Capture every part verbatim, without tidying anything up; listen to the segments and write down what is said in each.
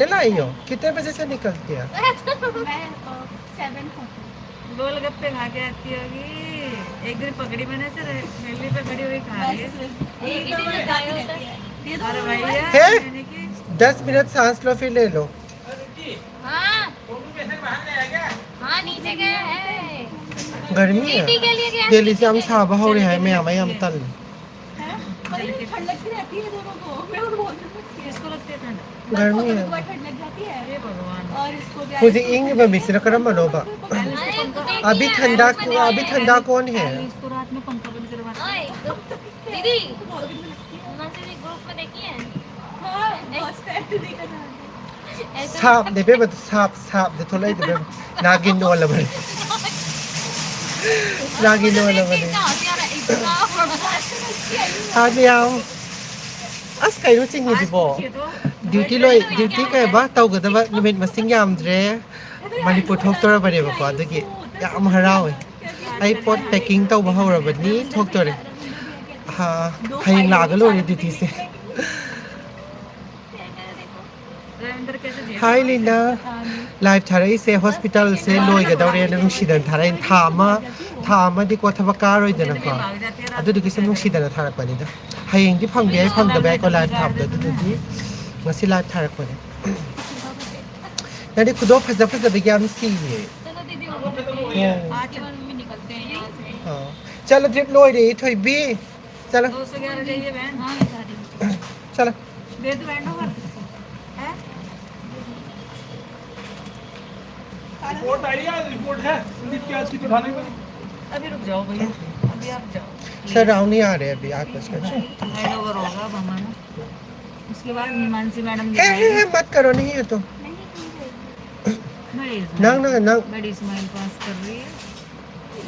चला आई हो, कितने बजे से निकलती है? मैं सेवन फोर्टी। गोलगप्पे खा के आती होगी। एक दिन पकड़ी मैंने से, रेलवे पे खड़ी हुई खा रही है। बस एक ही दिन में खाती रहती है। ये तो अरे भैया, है? मैंने की दस मिनट सांस लो, फिर ले लो। हाँ। हाँ, नीचे गया है। गर्मी है। सिटी के लिए गया, दिल्ली से हम सिटी के लिए। साहब हो रहे हैं, मैं हमें हम तल। हैं? पता नहीं, ठंड लगती रहती है दोनों को। मैं और बहुत ठंड लगती है। इसको लगती है ठंड। गर्मी है। बहुत ठंड लग जाती है। हे भगवान। और इसको भी मुझे इंग में मिश्र करम मनोबा। अभी ठंडा, अभी ठंडा कौन है? इसको रात में पंखा बंद करवा। ओए, दीदी, हिमांशु जी ग्रुप में देखी है? हाँ, बस स्टैंड देखा था। ऐसे साफ दे बे, बस साफ, साफ दे, थोड़ा ही दे बे। नागिन वाला बने। नागिन वाला बने। इतना होशियार है, इतना। हाँ, ले आओ। ꯑꯁ, ꯀꯩꯅꯣ ꯆꯤꯡꯉꯤꯁꯤꯕꯣ? ꯗ꯭ꯌꯨꯇꯤ ꯂꯣꯏ, ꯗ꯭ꯌꯨꯇꯤ ꯀꯩꯕ ꯇꯧꯒꯗꯕ ꯅꯨꯃꯤꯠ ꯃꯁꯤꯡ ꯌꯥꯝꯗ꯭ꯔꯦ꯫ ꯃꯅꯤꯄꯨꯔ ꯊꯣꯛꯇꯣꯔꯕꯅꯦꯕꯀꯣ, ꯑꯗꯨꯒꯤ ꯌꯥꯝ ꯍꯔꯥꯎꯋꯦ꯫ ꯑꯩ ꯄꯣꯠ ꯄꯦꯀꯤꯡ ꯇꯧꯕ ꯍꯧꯔꯕꯅꯤ, ꯊꯣꯛꯇꯣꯔꯦ꯫ ꯍꯥ, ꯍꯌꯦꯡ ꯂꯥꯛꯑꯒ ꯂꯣꯏꯔꯦ ꯗ꯭ꯌꯨꯇꯤꯁꯦ꯫ ꯍꯥꯏ ꯂꯤꯅꯥ, ꯂꯥꯏꯚ ꯊꯥꯔꯛꯏꯁꯦ ꯍꯣꯁꯄꯤꯇꯥꯜꯁꯦ ꯂꯣꯏꯒꯗꯧꯔꯦꯅ ꯅꯨꯡꯁꯤꯗꯅ ꯊꯥꯔꯛꯏ꯫ ꯊꯥ ꯑꯃ, ꯊꯥ ꯑꯃꯗꯤꯀꯣ ꯊꯕꯛ ꯀꯥꯔꯣꯏꯗꯅꯀꯣ, ꯑꯗꯨꯗꯨꯒꯤ ꯁꯨꯝ ꯅꯨꯡꯁꯤꯗꯅ ꯊꯥꯔꯛꯄꯅꯤꯗ꯫ ꯍꯌꯦꯡꯗꯤ ꯐꯪꯕ ꯌꯥꯏ, ꯐꯪꯗꯕ ꯌꯥꯏꯀꯣ ꯂꯥꯏꯚ ꯊꯥꯕꯗꯣ, ꯑꯗꯨꯗꯨꯒꯤ ꯉꯁꯤ ꯂꯥꯏꯚ ꯊꯥꯔꯛꯄꯅꯦ꯫ ꯅꯪꯗꯤ ꯈꯨꯗꯣꯞ ꯐꯖ ꯐꯖꯕꯒꯤ ꯌꯥꯝ ꯁꯤꯌꯦ꯫ ꯆꯠꯂꯣ ꯑꯗꯨꯗꯤ, ꯎꯝ꯫ ꯄꯥꯔꯇꯤ ꯃꯅꯨꯡ ꯃꯤ ꯅꯤꯀꯜꯇꯦ ꯍꯥꯏ ꯌꯥꯁꯦ꯫ ꯑꯥ꯫ ꯆꯠꯂꯣ, ꯇ꯭ꯔꯤꯞ ꯂꯣꯏꯔꯦ ꯊꯣꯏꯕꯤ꯫ ꯆꯠꯂꯣ꯫ ꯗꯣꯁ ꯒ꯭ꯌꯥꯔꯥ ꯆꯥꯍꯤꯌꯦ ꯕꯍꯟ꯫ ꯆꯠꯂꯣ꯫ ꯗꯦ ꯗꯣ, ꯍꯦꯟꯗ ꯑꯣꯚꯔ꯫ ꯍꯥ? रिपोर्ट आई है, रिपोर्ट है। संदीप की आज की दिखाने को। अभी रुक जाओ भैया, अभी आप जाओ। सर, राउंड नहीं आ रहे अभी, आठ बज गए। हैंडओवर होगा अब हमारा। उसके बाद हिमांशी मैडम हे, हे, दिखाएंगे। हे, मत करो, नहीं है तो। बड़ी ना, ना, ना। स्माइल, बड़ी स्माइल पास कर रही है।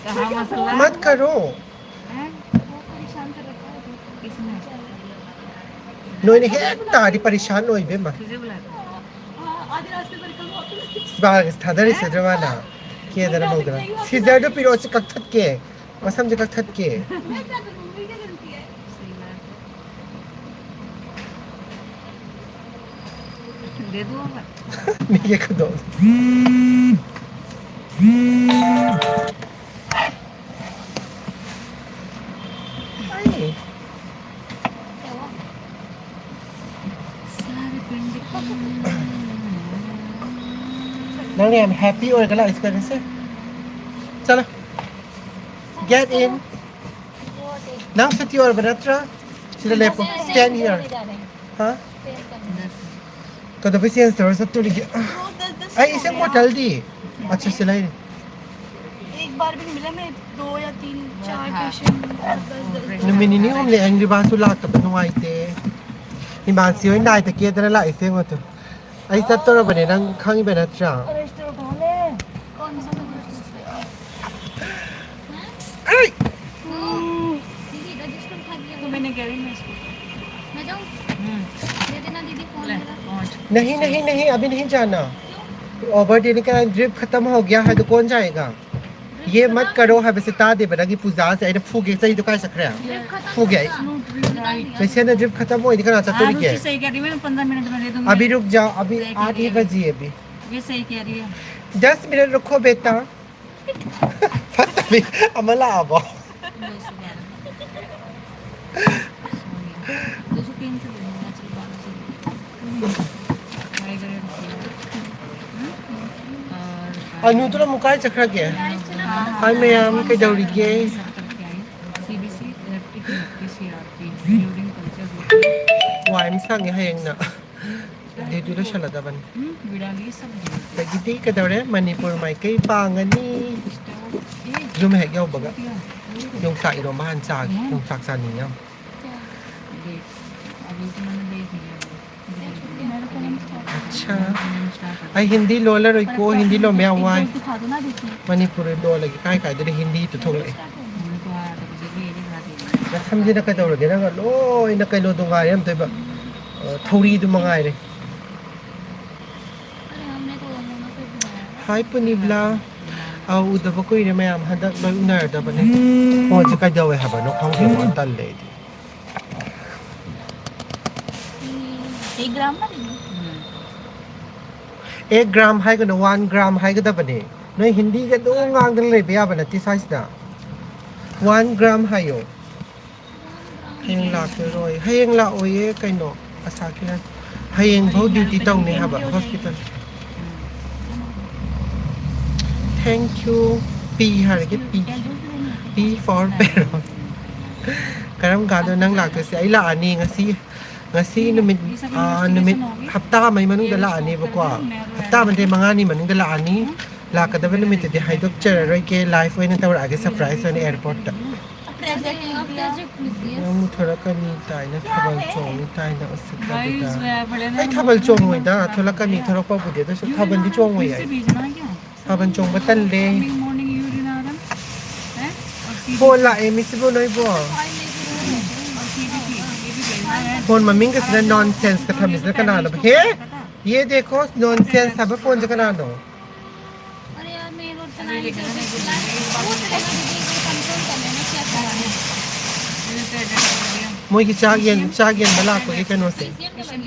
कहाँ मसला? मत करो। हैं? किसने? ꯅꯣꯏꯅ ꯍꯦꯛ ꯇꯥꯔꯗꯤ ꯄꯔꯤꯁꯥꯟ ꯑꯣꯏ, ꯏꯕꯦꯝꯃ꯫ तुझे बुला रहा है। ꯁꯤꯕꯥꯒꯁꯦ ꯊꯥꯗꯔꯤꯁꯦ ꯃꯥꯅ꯫ ꯀꯦꯗꯅ ꯃꯧꯗꯅ꯫ ꯁꯤꯖꯔꯗꯣ ꯄꯤꯔꯛꯑꯣ, ꯁꯤ ꯀꯛꯊꯠꯀꯦ꯫ ꯃꯁꯝꯁꯦ ꯀꯛꯊꯠꯀꯦ꯫ सही बात है। दे दो। ꯃꯤꯒꯤ ꯈꯨꯗꯣꯜ꯫ ꯑꯩ꯫ ꯅꯪꯅ ꯌꯥꯝ happy ꯑꯣꯏꯔꯒ ꯂꯥꯛꯏꯁꯦ ꯀꯩꯅꯣꯁꯦ꯫ ꯆꯠꯂꯣ꯫ Get in. ꯅꯪ ꯁꯨꯇꯤ ꯑꯣꯏꯔꯕ ꯅꯠꯇ꯭ꯔꯥ? ꯁꯤꯗ ꯂꯦꯞꯄꯣ꯫ Stand here. ꯍꯥ? ꯀꯩꯗꯧꯕꯩ change ꯇꯧꯔ ꯆꯠꯇꯣꯔꯤꯒꯦ? ꯑꯩ ꯏꯁꯤꯡ ꯕꯣꯇꯜꯗꯤ? ꯑꯠꯆꯥ, ꯁꯤ ꯂꯩꯔꯦ꯫ एक बार भी नहीं मिला। मैं दो या तीन चार patient, दस दस ꯅꯨꯃꯤꯠ ꯅꯤꯅꯤ ꯍꯨꯝꯅꯤ ꯑꯦꯡꯒ꯭ꯔꯤ ꯕꯥꯔꯗꯁꯨ ꯂꯥꯛꯇꯕ ꯅꯨꯡꯉꯥꯏꯇꯦ꯫ ꯏꯃꯥꯟꯁꯤ ꯍꯣꯏ ꯅꯥꯏꯗ ꯀꯦꯗꯅ ꯂꯥꯛꯏꯁꯦ ꯌꯦꯡꯉꯣ ꯇꯨ꯫ ꯑꯩ ꯆꯠꯇꯣꯔꯕꯅꯦ, ꯅꯪ ꯈꯪꯉꯤꯕ ꯅꯠꯇ꯭ꯔꯥ? ꯑꯩ! दीदी रजिस्टर उठा दिया। तो मैंने कह रही मैं इसको मैं जाऊँ? दे देना दीदी फोन मेरा। नहीं, नहीं, नहीं, अभी नहीं जाना। ओवर देने का ड्रिप खत्म हो गया है तो कौन जाएगा? ये मत करो, ꯍꯥꯏꯕꯁꯦ ꯇꯥꯗꯦꯕ ꯅꯪꯒꯤ ꯄꯨꯖꯥꯁꯦ꯫ ꯑꯩꯅ ꯐꯨꯒꯦ, ꯆꯩꯗꯣ ꯀꯥꯏ ꯆꯠꯈ꯭ꯔꯦ? ꯐꯨꯒꯦ ꯑꯩ꯫ ꯄꯦꯁꯦꯟꯅ ꯗ꯭ꯔꯤꯞ ꯈꯇꯝ ꯑꯣꯏꯗꯤ ꯀꯅꯥ ꯆꯠꯇꯣꯔꯤꯒꯦ? रुचि सही कह रही है, मैं पंद्रह मिनट में दे दूंगी। अभी रुक जाओ, अभी सही कह आठ रही ही है। बजी है अभी। ये सही कह रही है। दस मिनट रुको बेटा। ꯐꯠꯇꯕꯤ ꯑꯃ ꯂꯥꯛꯑꯕꯣ? दो सौ तीन से दे दूंगा, चलो, बारह सौ। और ꯑꯅꯨꯗꯨꯅ ꯑꯃꯨꯛ ꯀꯥꯏ ꯆꯠꯈ꯭ꯔꯒꯦ? ꯍꯥꯏ ꯃꯌꯥꯝ, ꯀꯩꯗꯧꯔꯤꯒꯦ? CBC, PCRP, urine culture. ꯋꯥꯏ ꯑꯃ ꯁꯪꯉꯦ ꯍꯌꯦꯡꯅ꯫ ꯗ꯭ꯌꯨꯇꯤ ꯂꯣꯏꯁꯜꯂꯗꯕꯅꯤ꯫ विड़ा, ये सब। ꯑꯗꯒꯤꯗꯤ ꯀꯩꯗꯧꯔꯦ? ꯃꯅꯤꯄꯨꯔ ꯃꯥꯏꯀꯩ ꯄꯥꯡꯉꯅꯤ꯫ ꯌꯨꯝ ꯍꯦꯛ ꯌꯧꯕꯒ ꯌꯣꯡꯆꯥꯛ ꯏꯔꯣꯝꯕ ꯍꯥꯟꯅ ꯆꯥꯒꯦ꯫ ꯌꯣꯡꯆꯥꯛ ꯆꯥꯅꯤꯡꯉꯦ ꯌꯥꯝ꯫ देख, अभी तो मैंने देख लिया। ꯑꯠꯁꯥ꯫ ꯑꯩ ꯍꯤꯟꯗꯤ ꯂꯣꯜꯂꯔꯣꯏꯀꯣ, ꯍꯤꯟꯗꯤ ꯂꯣꯟꯕ ꯌꯥꯝ ꯋꯥꯏ꯫ ꯃꯅꯤꯄꯨꯔꯤ ꯂꯣꯜꯂꯒꯦ ꯀꯥꯏ ꯀꯥꯏꯗꯅ ꯍꯤꯟꯗꯤꯗ ꯊꯣꯛꯂꯛꯑꯦ꯫ ꯅꯁꯝꯁꯤꯅ ꯀꯩꯗꯧꯔꯒꯦ? ꯅꯪꯅ ꯂꯣꯏꯅ ꯀꯩꯅꯣꯗꯣ ꯉꯥꯏꯔꯦ ꯑꯝꯇꯣꯏꯕ꯫ ꯑ, ꯊꯧꯔꯤꯗꯨ ꯃꯉꯥꯏꯔꯦ꯫ ꯍꯥꯏ ꯄꯨꯅꯤꯕꯂꯥ꯫ ꯑꯧ, ꯎꯗꯕ ꯀꯨꯏꯔꯦ ꯃꯌꯥꯝ꯫ ꯍꯟꯗꯛ ꯂꯣꯏ ꯎꯅꯔꯗꯕꯅꯦ꯫ ꯐꯣꯟꯁꯦ ꯀꯩꯗꯧꯋꯦ ꯍꯥꯏꯕꯅꯣ ꯈꯪꯗꯦ, ꯌꯥꯝ ꯇꯜꯂꯦ ꯑꯩꯗꯤ꯫ एक ग्राम ना दीदी? ꯑꯦꯛ ꯒ꯭ꯔꯥꯝ ꯍꯥꯏꯒꯅꯨ, ꯋꯥꯟ ꯒ꯭ꯔꯥꯝ ꯍꯥꯏꯒꯗꯕꯅꯦ꯫ ꯅꯣꯏ ꯍꯤꯟꯗꯤꯒ ꯑꯗꯨꯝ ꯉꯥꯡꯗꯅ ꯂꯩꯕ ꯌꯥꯕ ꯅꯠꯇꯦ ꯁ꯭ꯋꯥꯏꯁꯤꯗ꯫ ꯋꯥꯟ ꯒ꯭ꯔꯥꯝ ꯍꯥꯏꯌꯣ꯫ ꯍꯌꯦꯡ ꯂꯥꯛꯇꯣꯏꯔꯣꯏ? ꯍꯌꯦꯡ ꯂꯥꯛꯑꯣꯏꯌꯦ ꯀꯩꯅꯣ, ꯑꯁꯥ ꯀꯤꯔꯟ꯫ ꯍꯌꯦꯡ ꯐꯥꯎ ꯗ꯭ꯌꯨꯇꯤ ꯇꯧꯅꯤ ꯍꯥꯏꯕ ꯍꯣꯁꯄꯤꯇꯥꯜ꯫ Thank you꯫ ꯄꯤ ꯍꯥꯏꯔꯒꯦ, ꯄꯤ꯫ P for parrot꯫ ꯀꯔꯝ ꯀꯥꯟꯗ ꯅꯪ ꯂꯥꯛꯇꯣꯏꯁꯦ? ꯑꯩ ꯂꯥꯛꯑꯅꯤ ꯉꯁꯤ꯫ ꯉꯁꯤ ꯅꯨꯃꯤꯠ, ꯑꯥ, ꯅꯨꯃꯤꯠ ꯍꯞꯇꯥ ꯑꯃꯒꯤ ꯃꯅꯨꯡꯗ ꯂꯥꯛꯑꯅꯦꯕꯀꯣ꯫ ꯍꯞꯇꯥ ꯑꯃꯗꯤ ꯃꯉꯥꯅꯤ ꯃꯅꯨꯡꯗ ꯂꯥꯛꯑꯅꯤ꯫ ꯂꯥꯛꯀꯗꯕ ꯅꯨꯃꯤꯠꯇꯨꯗꯤ ꯍꯥꯏꯗꯣꯛꯆꯔꯔꯣꯏꯒꯦ, ꯂꯥꯏꯐ ꯑꯣꯏꯅ ꯇꯧꯔꯛꯑꯒꯦ ꯁꯔꯄ꯭ꯔꯥꯏꯁ ꯑꯣꯏꯅ ꯑꯦꯌꯥꯔꯄꯣꯔꯠꯇ꯫ ꯅꯪ ꯊꯣꯔꯛꯀꯅꯤ ꯇꯥꯏꯅ, ꯊꯥꯕꯜ ꯆꯣꯡꯅꯤ ꯇꯥꯏꯅ ꯎꯁꯤꯠꯇꯕꯤꯗ꯫ ꯑꯩ ꯊꯥꯕꯜ ꯆꯣꯡꯉꯣꯏꯗ, ꯊꯣꯛꯂꯛꯀꯅꯤ, ꯊꯣꯛꯂꯛꯄꯕꯨꯗꯤ, ꯑꯗꯨꯁꯨ ꯊꯥꯕꯜꯗꯤ ꯆꯣꯡꯉꯣꯏ ꯑꯩ꯫ ꯊꯥꯕꯜ ꯆꯣꯡꯕ ꯇꯜꯂꯦ꯫ ꯐꯣꯟ ꯂꯥꯛꯑꯦ ꯃꯤꯁꯤꯕꯨ ꯅꯣꯏꯕꯨ꯫ ꯐꯣꯟ ꯃꯃꯤꯡꯒꯁꯤꯅ ꯅꯣꯟꯁꯦꯟꯁꯀ ꯊꯝꯃꯤꯁꯤꯅ ꯀꯅꯥꯅꯣ? ꯍꯦ, ꯌꯦ ꯗꯦꯈꯣ, ꯅꯣꯟꯁꯦꯟꯁ ꯍꯥꯏꯕ ꯐꯣꯟꯁꯦ ꯀꯅꯥꯅꯣ? अरे यार, मेन रोड पे लाइन से देख ला। वो तो लेना दीदी, एक बार कंफर्म कर लेना क्या करना है। ꯃꯣꯏꯒꯤ ꯆꯥꯛ ꯌꯦꯟ, ꯆꯥꯛ ꯌꯦꯟꯕ ꯂꯥꯛꯄꯒꯤ ꯀꯩꯅꯣꯁꯦ꯫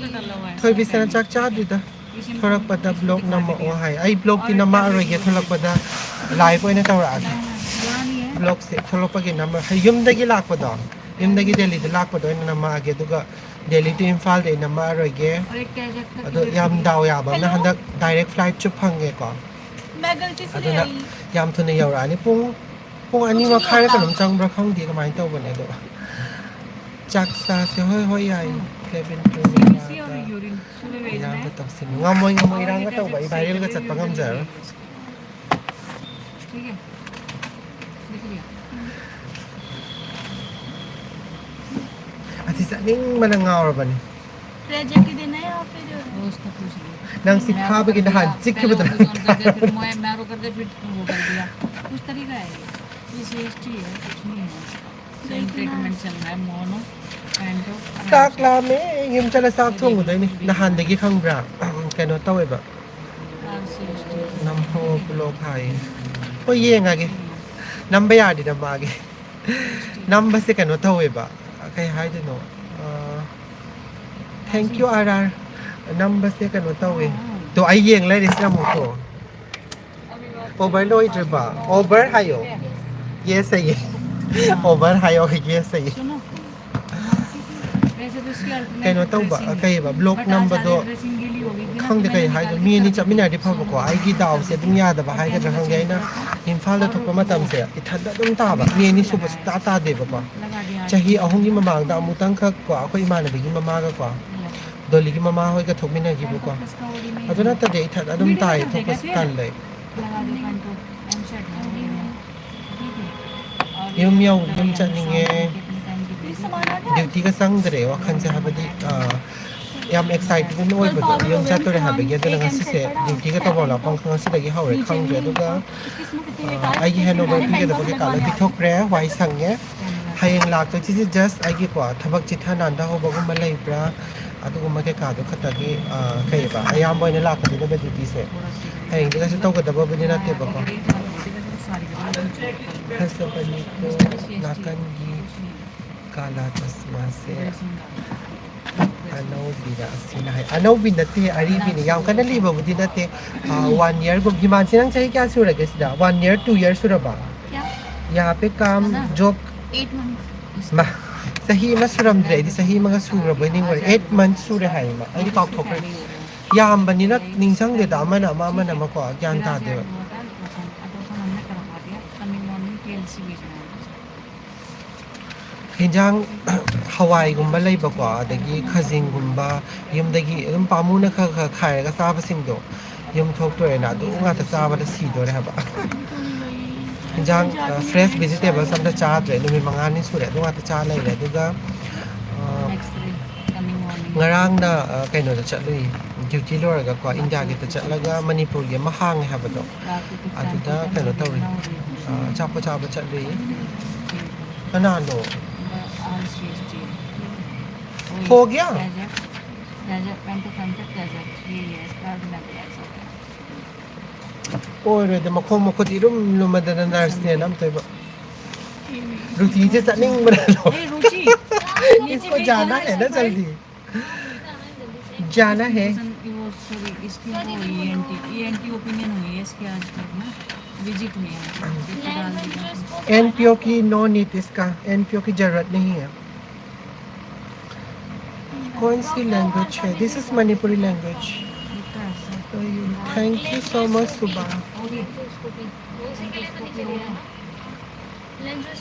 ꯊꯣꯏꯕꯤꯁꯅ ꯆꯥꯛ ꯆꯥꯗ꯭ꯔꯤꯗ꯫ ꯊꯣꯔꯛꯄꯗ ꯕ꯭ꯂꯣꯛ ꯅꯝꯃꯛꯑꯣ ꯍꯥꯏ꯫ ꯑꯩ ꯕ꯭ꯂꯣꯛꯇꯤ ꯅꯝꯃꯛꯑꯔꯣꯏꯒꯦ, ꯊꯣꯔꯛꯄꯗ ꯂꯥꯏꯚ ꯑꯣꯏꯅ ꯇꯧꯔꯛꯑꯒꯦ꯫ ꯕ꯭ꯂꯣꯛꯁꯦ ꯊꯣꯛꯂꯛꯄꯒꯤ ꯅꯝꯃ, ꯌꯨꯝꯗꯒꯤ ꯂꯥꯛꯄꯗꯣ, ꯌꯨꯝꯗꯒꯤ ꯗꯦꯜꯂꯤꯗ ꯂꯥꯛꯄꯗꯣ ꯑꯣꯏꯅ ꯅꯝꯃꯛꯑꯒꯦ, ꯑꯗꯨꯒ ꯗꯦꯜꯂꯤ to ꯏꯝꯐꯥꯜꯗ ꯑꯩ ꯅꯝꯃꯛꯑꯔꯣꯏꯒꯦ꯫ ꯑꯗꯣ ꯌꯥꯝ ꯗꯥꯎ ꯌꯥꯕ ꯑꯃꯅ ꯍꯟꯗꯛ ꯗꯥꯏꯔꯦꯛ ꯐ꯭ꯂꯥꯏꯠꯁꯨ ꯐꯪꯉꯦꯀꯣ꯫ ꯑꯗꯨꯅ ꯌꯥꯝ ꯊꯨꯅ ꯌꯧꯔꯛꯑꯅꯤ꯫ ꯄꯨꯡ, ꯄꯨꯡ ꯑꯅꯤ ꯃꯈꯥꯏꯔ ꯀꯩꯅꯣꯝ ꯆꯪꯕ꯭ꯔꯥ ꯈꯪꯗꯦ ꯀꯃꯥꯏꯅ ꯇꯧꯕꯅꯦ꯫ ꯑꯗꯣ ꯆꯥꯛ ꯆꯥꯁꯦ꯫ ꯍꯣꯏ, ꯍꯣꯏ, ꯌꯥꯏ꯫ ꯀꯦꯕꯤꯟ ꯀ꯭ꯔꯨ ꯃꯃꯥꯡꯗ ꯏꯔꯥꯡꯒ ꯇꯧꯁꯤꯟ-, ꯉꯝꯃꯣꯏ, ꯉꯝꯃꯣꯏ, ꯏꯔꯥꯡꯒ ꯇꯧꯕ ꯑꯩ ꯚꯥꯏꯔꯦꯜꯒ ꯆꯠꯄ ꯉꯝꯖꯔꯣꯏ꯫ ꯑꯁꯤ ꯆꯠꯅꯤꯡꯕꯅ ꯉꯥꯎꯔꯕꯅꯤ꯫ ꯅꯪ ꯁꯤ ꯐꯥꯕꯒꯤ ꯅꯍꯥꯟ ꯆꯤꯛꯈꯤꯕꯗ꯫ ꯆꯥꯛ ꯂꯥꯝꯃꯦ꯫ ꯌꯨꯝ ꯆꯠꯂ ꯆꯥꯛ ꯊꯣꯡꯉꯨꯗꯣꯏꯅꯤ꯫ ꯅꯍꯥꯟꯗꯒꯤ ꯈꯪꯕ꯭ꯔꯥ? ꯀꯩꯅꯣ ꯇꯧꯋꯦꯕ꯫ ꯅꯝꯍꯧ ꯕ꯭ꯂꯣꯛ ꯍꯥꯏꯌꯦ꯫ ꯍꯣꯏ, ꯌꯦꯡꯉꯒꯦ꯫ ꯅꯝꯕ ꯌꯥꯔꯗꯤ ꯅꯝꯃꯛꯑꯒꯦ꯫ ꯅꯝꯕꯁꯦ ꯀꯩꯅꯣ ꯇꯧꯋꯦꯕ꯫ ꯀꯩ ꯍꯥꯏꯗꯣꯏꯅꯣ? ꯑ, thank you, ꯑꯥꯔ ꯑꯥꯔ꯫ ꯅꯝꯕꯁꯦ ꯀꯩꯅꯣ ꯇꯧꯋꯦ꯫ ꯇꯣ, ꯑꯩ ꯌꯦꯡ ꯂꯩꯔꯤꯁꯤꯅ ꯑꯃꯨꯛ ꯇꯣ꯫ ꯑꯣꯚꯔ ꯂꯣꯏꯗ꯭ꯔꯤꯕ? ꯑꯣꯚꯔ ꯍꯥꯏꯌꯣ꯫ ꯌꯦꯁ ꯍꯥꯏꯌꯦ꯫ ꯑꯣꯚꯔ ꯍꯥꯏꯌꯣ, ꯌꯦꯁ ꯍꯥꯏꯌꯦ꯫ ꯀꯩꯅꯣ ꯇꯧꯕ, ꯀꯩꯕ, ꯕ꯭ꯂꯣꯛ ꯅꯝꯕꯗꯣ ꯈꯪꯗꯦ ꯀꯩ ꯍꯥꯏꯗꯣ꯫ ꯃꯤ ꯑꯅꯤ ꯆꯠꯃꯤꯟꯅꯔꯗꯤ ꯐꯕꯀꯣ꯫ ꯑꯩꯒꯤ ꯗꯥꯎꯁꯦ ꯑꯗꯨꯝ ꯌꯥꯗꯕ ꯍꯥꯏꯒꯗ꯭ꯔꯥ ꯈꯪꯗꯦ꯫ ꯑꯩꯅ ꯏꯝꯐꯥꯜꯗ ꯊꯣꯛꯄ ꯃꯇꯝꯁꯦ ꯏꯊꯟꯗ ꯑꯗꯨꯝ ꯇꯥꯕ꯫ ꯃꯤ ꯑꯅꯤ ꯁꯨꯕ ꯁꯨꯡꯇꯥ ꯇꯥꯗꯦꯕꯀꯣ꯫ ꯆꯍꯤ ꯑꯍꯨꯝꯒꯤ ꯃꯃꯥꯡꯗ ꯑꯃꯨꯛꯇꯪꯈꯛ ꯀꯣ, ꯑꯩꯈꯣꯏ ꯏꯃꯥꯟꯅꯕꯤꯒꯤ ꯃꯃꯥꯒꯀꯣ, ꯗꯣꯂꯤꯒꯤ ꯃꯃꯥ ꯍꯣꯏꯒ ꯊꯣꯛꯃꯤꯟꯅꯈꯤꯕꯀꯣ꯫ ꯑꯗꯨ ꯅꯠꯇꯗꯤ ꯑꯩ ꯏꯊꯟꯗ ꯑꯗꯨꯝ ꯇꯥꯏ, ꯊꯣꯛꯄꯁꯨ ꯇꯜꯂꯦ꯫ ꯌꯨꯝ ꯌꯧ-, ꯌꯨꯝ ꯆꯠꯅꯤꯡꯉꯦ꯫ ꯗ꯭ꯌꯨꯇꯤꯒ ꯆꯪꯗ꯭ꯔꯦ ꯋꯥꯈꯜꯁꯦ, ꯍꯥꯏꯕꯗꯤ, ꯑ, ꯌꯥꯝ ꯑꯦꯛꯁꯥꯏꯇꯦꯗ ꯑꯣꯏꯕꯗꯣ, ꯌꯨꯝ ꯆꯠꯇꯣꯔꯦ ꯍꯥꯏꯕꯒꯤ꯫ ꯑꯗꯨꯅ ꯉꯁꯤꯁꯦ ꯗ꯭ꯌꯨꯇꯤꯒ ꯇꯧꯕ ꯂꯥꯛꯐꯝ ꯉꯁꯤꯗꯒꯤ ꯍꯧꯔꯦ, ꯈꯪꯗ꯭ꯔꯦ꯫ ꯑꯗꯨꯒ, ꯑ, ꯑꯩꯒꯤ ꯍꯦꯟ ꯑꯣꯚꯔ ꯄꯤꯒꯗꯕ ꯀꯩꯀꯥ ꯂꯣꯏ ꯄꯤꯊꯣꯛꯈ꯭ꯔꯦ, ꯋꯥꯏ ꯁꯪꯉꯦ꯫ ꯍꯌꯦꯡ ꯂꯥꯛꯇꯣꯏꯁꯤꯗꯤ ꯖꯁ ꯑꯩꯒꯤ ꯀꯣ ꯊꯕꯛ ꯆꯤꯊ ꯅꯥꯟꯊꯍꯧꯕꯒꯨꯝꯕ ꯂꯩꯕ꯭ꯔꯥ, ꯑꯗꯨꯒꯨꯝꯕ ꯀꯩꯀꯥꯗꯣ ꯈꯛꯇꯒꯤ, ꯑ, ꯀꯩꯕ, ꯑꯌꯥꯝꯕ ꯑꯣꯏꯅ ꯂꯥꯛꯀꯗꯣꯏꯅꯦꯕ ꯗ꯭ꯌꯨꯇꯤꯁꯦ꯫ ꯍꯌꯦꯡꯗꯤ ꯀꯩꯁꯨ ꯇꯧꯒꯗꯕꯕꯨꯗꯤ ꯅꯠꯇꯦꯕꯀꯣ꯫ ꯐꯖꯕꯅꯤꯀꯣ ꯅꯥꯀꯟꯒꯤ ꯀꯥꯂꯥ ꯆꯁꯃꯥꯁꯦ꯫ ꯑꯅꯧꯕꯤꯔ ꯑꯁꯤꯅ ꯍꯥꯏ꯫ ꯑꯅꯧꯕꯤ ꯅꯠꯇꯦ, ꯑꯔꯤꯕꯤꯅꯤ꯫ ꯌꯥꯝ ꯀꯟꯅ ꯂꯤꯕꯕꯨꯗꯤ ꯅꯠꯇꯦ꯫ ꯑ, ꯋꯥꯟ ꯌꯔꯒꯨꯝ-, ꯍꯤꯃꯥꯟꯁꯤ, ꯅꯪ ꯆꯍꯤ ꯀꯌꯥ ꯁꯨꯔꯒꯦ ꯁꯤꯗ? ꯋꯥꯟ ꯌꯔ, ꯇꯨ ꯌꯔ ꯁꯨꯔꯕ? ꯌꯥ ꯄꯦ ꯀꯥꯝ ꯖꯣꯕ꯫ ꯃꯥ, ꯆꯍꯤ ꯑꯃ ꯁꯨꯔꯝꯗ꯭ꯔꯦ꯫ ꯑꯩꯗꯤ ꯆꯍꯤ ꯑꯃꯒ ꯁꯨꯔꯕꯣꯏ ꯅꯤꯡꯉꯨꯔꯦ꯫ ꯑꯩꯠ ꯃꯟꯊ ꯁꯨꯔꯦ ꯍꯥꯏꯌꯦ ꯃꯥ꯫ ꯑꯩꯗꯤ ꯀꯥꯎꯊꯣꯛꯈ꯭ꯔꯦ꯫ ꯌꯥꯝꯕꯅꯤꯅ ꯅꯤꯡꯁꯤꯡꯗꯦꯗ, ꯑꯃꯅ ꯑꯃ, ꯑꯃꯅ ꯑꯃꯀꯣ, ꯒ꯭ꯌꯥꯟ ꯇꯥꯗꯦꯕ꯫ ꯍꯤꯟꯖꯥꯡ ꯍꯋꯥꯏꯒꯨꯝꯕ ꯂꯩꯕꯀꯣ, ꯑꯗꯒꯤ ꯈꯖꯤꯡꯒꯨꯝꯕ, ꯌꯨꯝꯗꯒꯤ ꯑꯗꯨꯝ ꯄꯥꯝꯃꯨꯅ ꯈꯔ ꯈꯔ ꯈꯥꯏꯔꯒ ꯆꯥꯕꯁꯤꯡꯗꯣ, ꯌꯨꯝ ꯊꯣꯛꯇꯣꯔꯦꯅ ꯑꯗꯨ ꯉꯥꯛꯇ ꯆꯥꯕꯗ ꯁꯤꯗꯣꯔꯦ ꯍꯥꯏꯕ꯫ ꯍꯤꯟꯖꯥꯡ, ꯑ, ꯐ꯭ꯔꯦꯁ ꯚꯤꯖꯤꯇꯦꯕꯜꯁ ꯑꯝꯇ ꯆꯥꯗ꯭ꯔꯦ, ꯅꯨꯃꯤꯠ ꯃꯉꯥꯅꯤ ꯁꯨꯔꯦ ꯑꯗꯨ ꯉꯥꯛꯇ ꯆꯥ ꯂꯩꯔꯦ꯫ ꯑꯗꯨꯒ, ꯑ, ꯉꯔꯥꯡꯅ, ꯑ, ꯀꯩꯅꯣꯗ ꯆꯠꯂꯨꯏ, ꯗ꯭ꯌꯨꯇꯤ ꯂꯣꯏꯔꯒꯀꯣ, ꯏꯟꯗꯤꯌꯥ ꯒꯦꯠꯇ ꯆꯠꯂꯒ ꯃꯅꯤꯄꯨꯔꯒꯤ ꯑꯃ ꯍꯥꯡꯉꯦ ꯍꯥꯏꯕꯗꯣ, ꯑꯗꯨꯗ ꯀꯩꯅꯣ ꯇꯧꯔꯤ, ꯑ, ꯑꯆꯥꯄꯣꯠ ꯆꯥꯕ ꯆꯠꯂꯨꯏ꯫ ꯀꯅꯥꯅꯣ? ꯍꯣ ꯒꯌꯥ? ꯑꯣꯏꯔꯣꯏꯗ, ꯃꯈꯣꯡ ꯃꯈꯨꯠ ꯏꯔꯨꯝ ꯂꯨꯝꯃꯗꯅ ꯅꯔꯁꯅꯦꯅ ꯑꯝꯇꯣꯏꯕ꯫ ꯔꯨꯆꯤꯁꯦ ꯆꯠꯅꯤꯡꯕꯅ ꯂꯣꯏꯔꯦ꯫ इसको जाना है ना जल्दी। जाना है। इसकी वो ईएनटी, ईएनटी ओपिनियन हुई है इसकी आज तक ना, विजिट हुई है। एनपीओ की नो नीड इसका, एनपीओ की जरूरत नहीं है। कौन सी लैंग्वेज है? This is Manipuri language. Thank you so much, सुबह।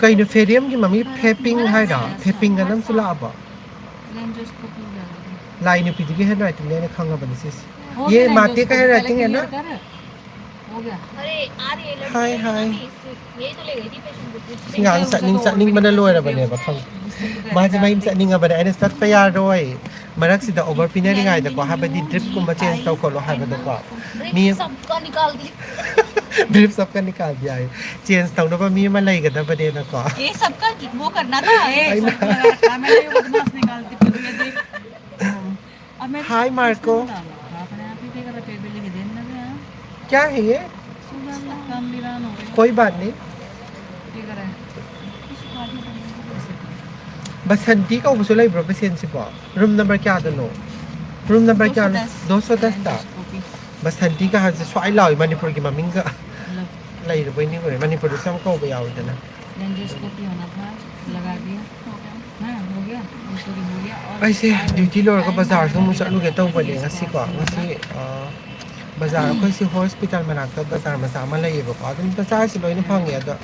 ꯀꯩꯅꯣ ꯐꯦꯔꯤꯌꯝꯒꯤ ꯃꯃꯤ ꯐꯦꯄꯤꯡ ꯍꯥꯏꯔꯣ? ꯐꯦꯄꯤꯡ ꯑꯅ ꯑꯃꯁꯨ ꯂꯥꯛꯑꯕꯣ? ꯂꯥꯏ ꯅꯨꯄꯤꯗꯨꯒꯤ ꯍꯦꯟ ꯔꯥꯏꯇꯤꯡꯗꯤ ꯑꯩꯅ ꯈꯪꯉꯕꯅꯤ ꯁꯤꯁꯦ꯫ ꯌꯦ ꯃꯥꯇꯦ ꯀ ꯍꯦꯟ ꯔꯥꯏꯇꯤꯡ ꯍꯦ ꯅ? ꯍꯥꯏ ꯍꯥꯏ꯫ ꯁꯤ ꯉꯥꯡ ꯆꯠꯅꯤꯡ ꯆꯠꯅꯤꯡꯕꯅ ꯂꯣꯏꯔꯕꯅꯦꯕ ꯈꯪ꯫ ꯃꯥꯁꯦ ꯃꯌꯨꯝ ꯆꯠꯅꯤꯡꯉꯕꯅꯦ, ꯑꯩꯅ ꯆꯠꯄ ꯌꯥꯔꯣꯏ꯫ ꯃꯔꯛꯁꯤꯗ ꯑꯣꯚꯔ ꯄꯤꯅꯔꯤꯉꯥꯏꯗꯀꯣ, ꯍꯥꯏꯕꯗꯤ ꯗ꯭ꯔꯤꯞꯀꯨꯝꯕ ꯆꯦꯟꯖ ꯇꯧꯈꯣꯠꯂꯣ ꯍꯥꯏꯕꯗꯀꯣ꯫ ꯃꯤ ꯗ꯭ꯔꯤꯞ ꯁꯕꯀꯥ ꯅꯤꯀꯥꯜ ꯗꯤꯌꯦ꯫ ꯆꯦꯟꯖ ꯇꯧꯅꯕ ꯃꯤ ꯑꯃ ꯂꯩꯒꯗꯕꯅꯦꯅꯀꯣ꯫ ये सबका वो करना था। ए, अरे। सब लगा रखा है, मैंने ये बदमाश निकाल दी, पता नहीं। अब मैं तो हाय, कुछ मार्को। नहीं डाला। आपने आप ही देख रहा, टेबल लेके देना था यार। क्या है ये? सुबह काम भी रान हो गया। कोई बात नहीं। ये कर रहा है। ꯕꯁꯟꯇꯤ ꯀꯧꯕꯁꯨ ꯂꯩꯕ꯭ꯔꯣ ꯕꯁꯦꯟꯁꯤꯕꯣ? ꯔꯨꯝ ꯅꯝꯕꯔ ꯀꯌꯥꯗꯅꯣ? ꯔꯨꯝ ꯅꯝꯕꯔ ꯀꯌꯥꯅꯣ? ꯗꯣꯁꯣ ꯗꯁꯇ꯫ ꯕꯁꯟꯇꯤꯒ ꯍꯥꯏꯕꯁꯦ ꯁ꯭ꯋꯥꯏ ꯂꯥꯎꯏ ꯃꯅꯤꯄꯨꯔꯒꯤ ꯃꯃꯤꯡꯒ꯫ ꯂꯩꯔꯕꯣꯏ ꯅꯤꯡꯉꯨꯔꯦ꯫ ꯃꯅꯤꯄꯨꯔꯗꯁꯨ ꯌꯥꯝ ꯀꯧꯕ ꯌꯥꯎꯋꯤꯗꯅ꯫ ꯂꯦꯡꯒ꯭ꯋꯦꯖ ꯀꯣꯄꯤ ꯍꯣꯅꯥ ꯊꯥ, ꯂꯒꯥ ꯗꯤꯌꯥ꯫ ꯍꯥ, ꯍꯣ ꯒꯌꯥ? ꯑꯣ, ꯁꯣꯔꯤ, ꯍꯣ ꯒꯌꯥ꯫ ꯑꯣꯔ ꯑꯩꯁꯦ ꯑꯥꯏ ꯗ꯭ꯌꯨꯇꯤ ꯂꯣꯏꯔꯒ ꯑꯥꯏ ꯕꯖꯥꯔꯁꯨ ꯑꯃꯨꯛ ꯆꯠꯂꯨꯒꯦ ꯇꯧꯕꯅꯦ ꯉꯁꯤꯀꯣ꯫ ꯉꯁꯤ, ꯑ, ꯕꯖꯥꯔ ꯑꯩꯈꯣꯏ ꯁꯤ ꯍꯣꯁꯄꯤꯇꯥꯜ ꯃꯅꯥꯛꯇ ꯕꯖꯥꯔ ꯃꯆꯥ ꯑꯃ ꯂꯩꯌꯦꯕꯀꯣ꯫ ꯑꯗꯨꯝ ꯕꯖꯥꯔꯁꯤ ꯂꯣꯏꯅ ꯐꯪꯉꯦ꯫ ꯑꯗꯣ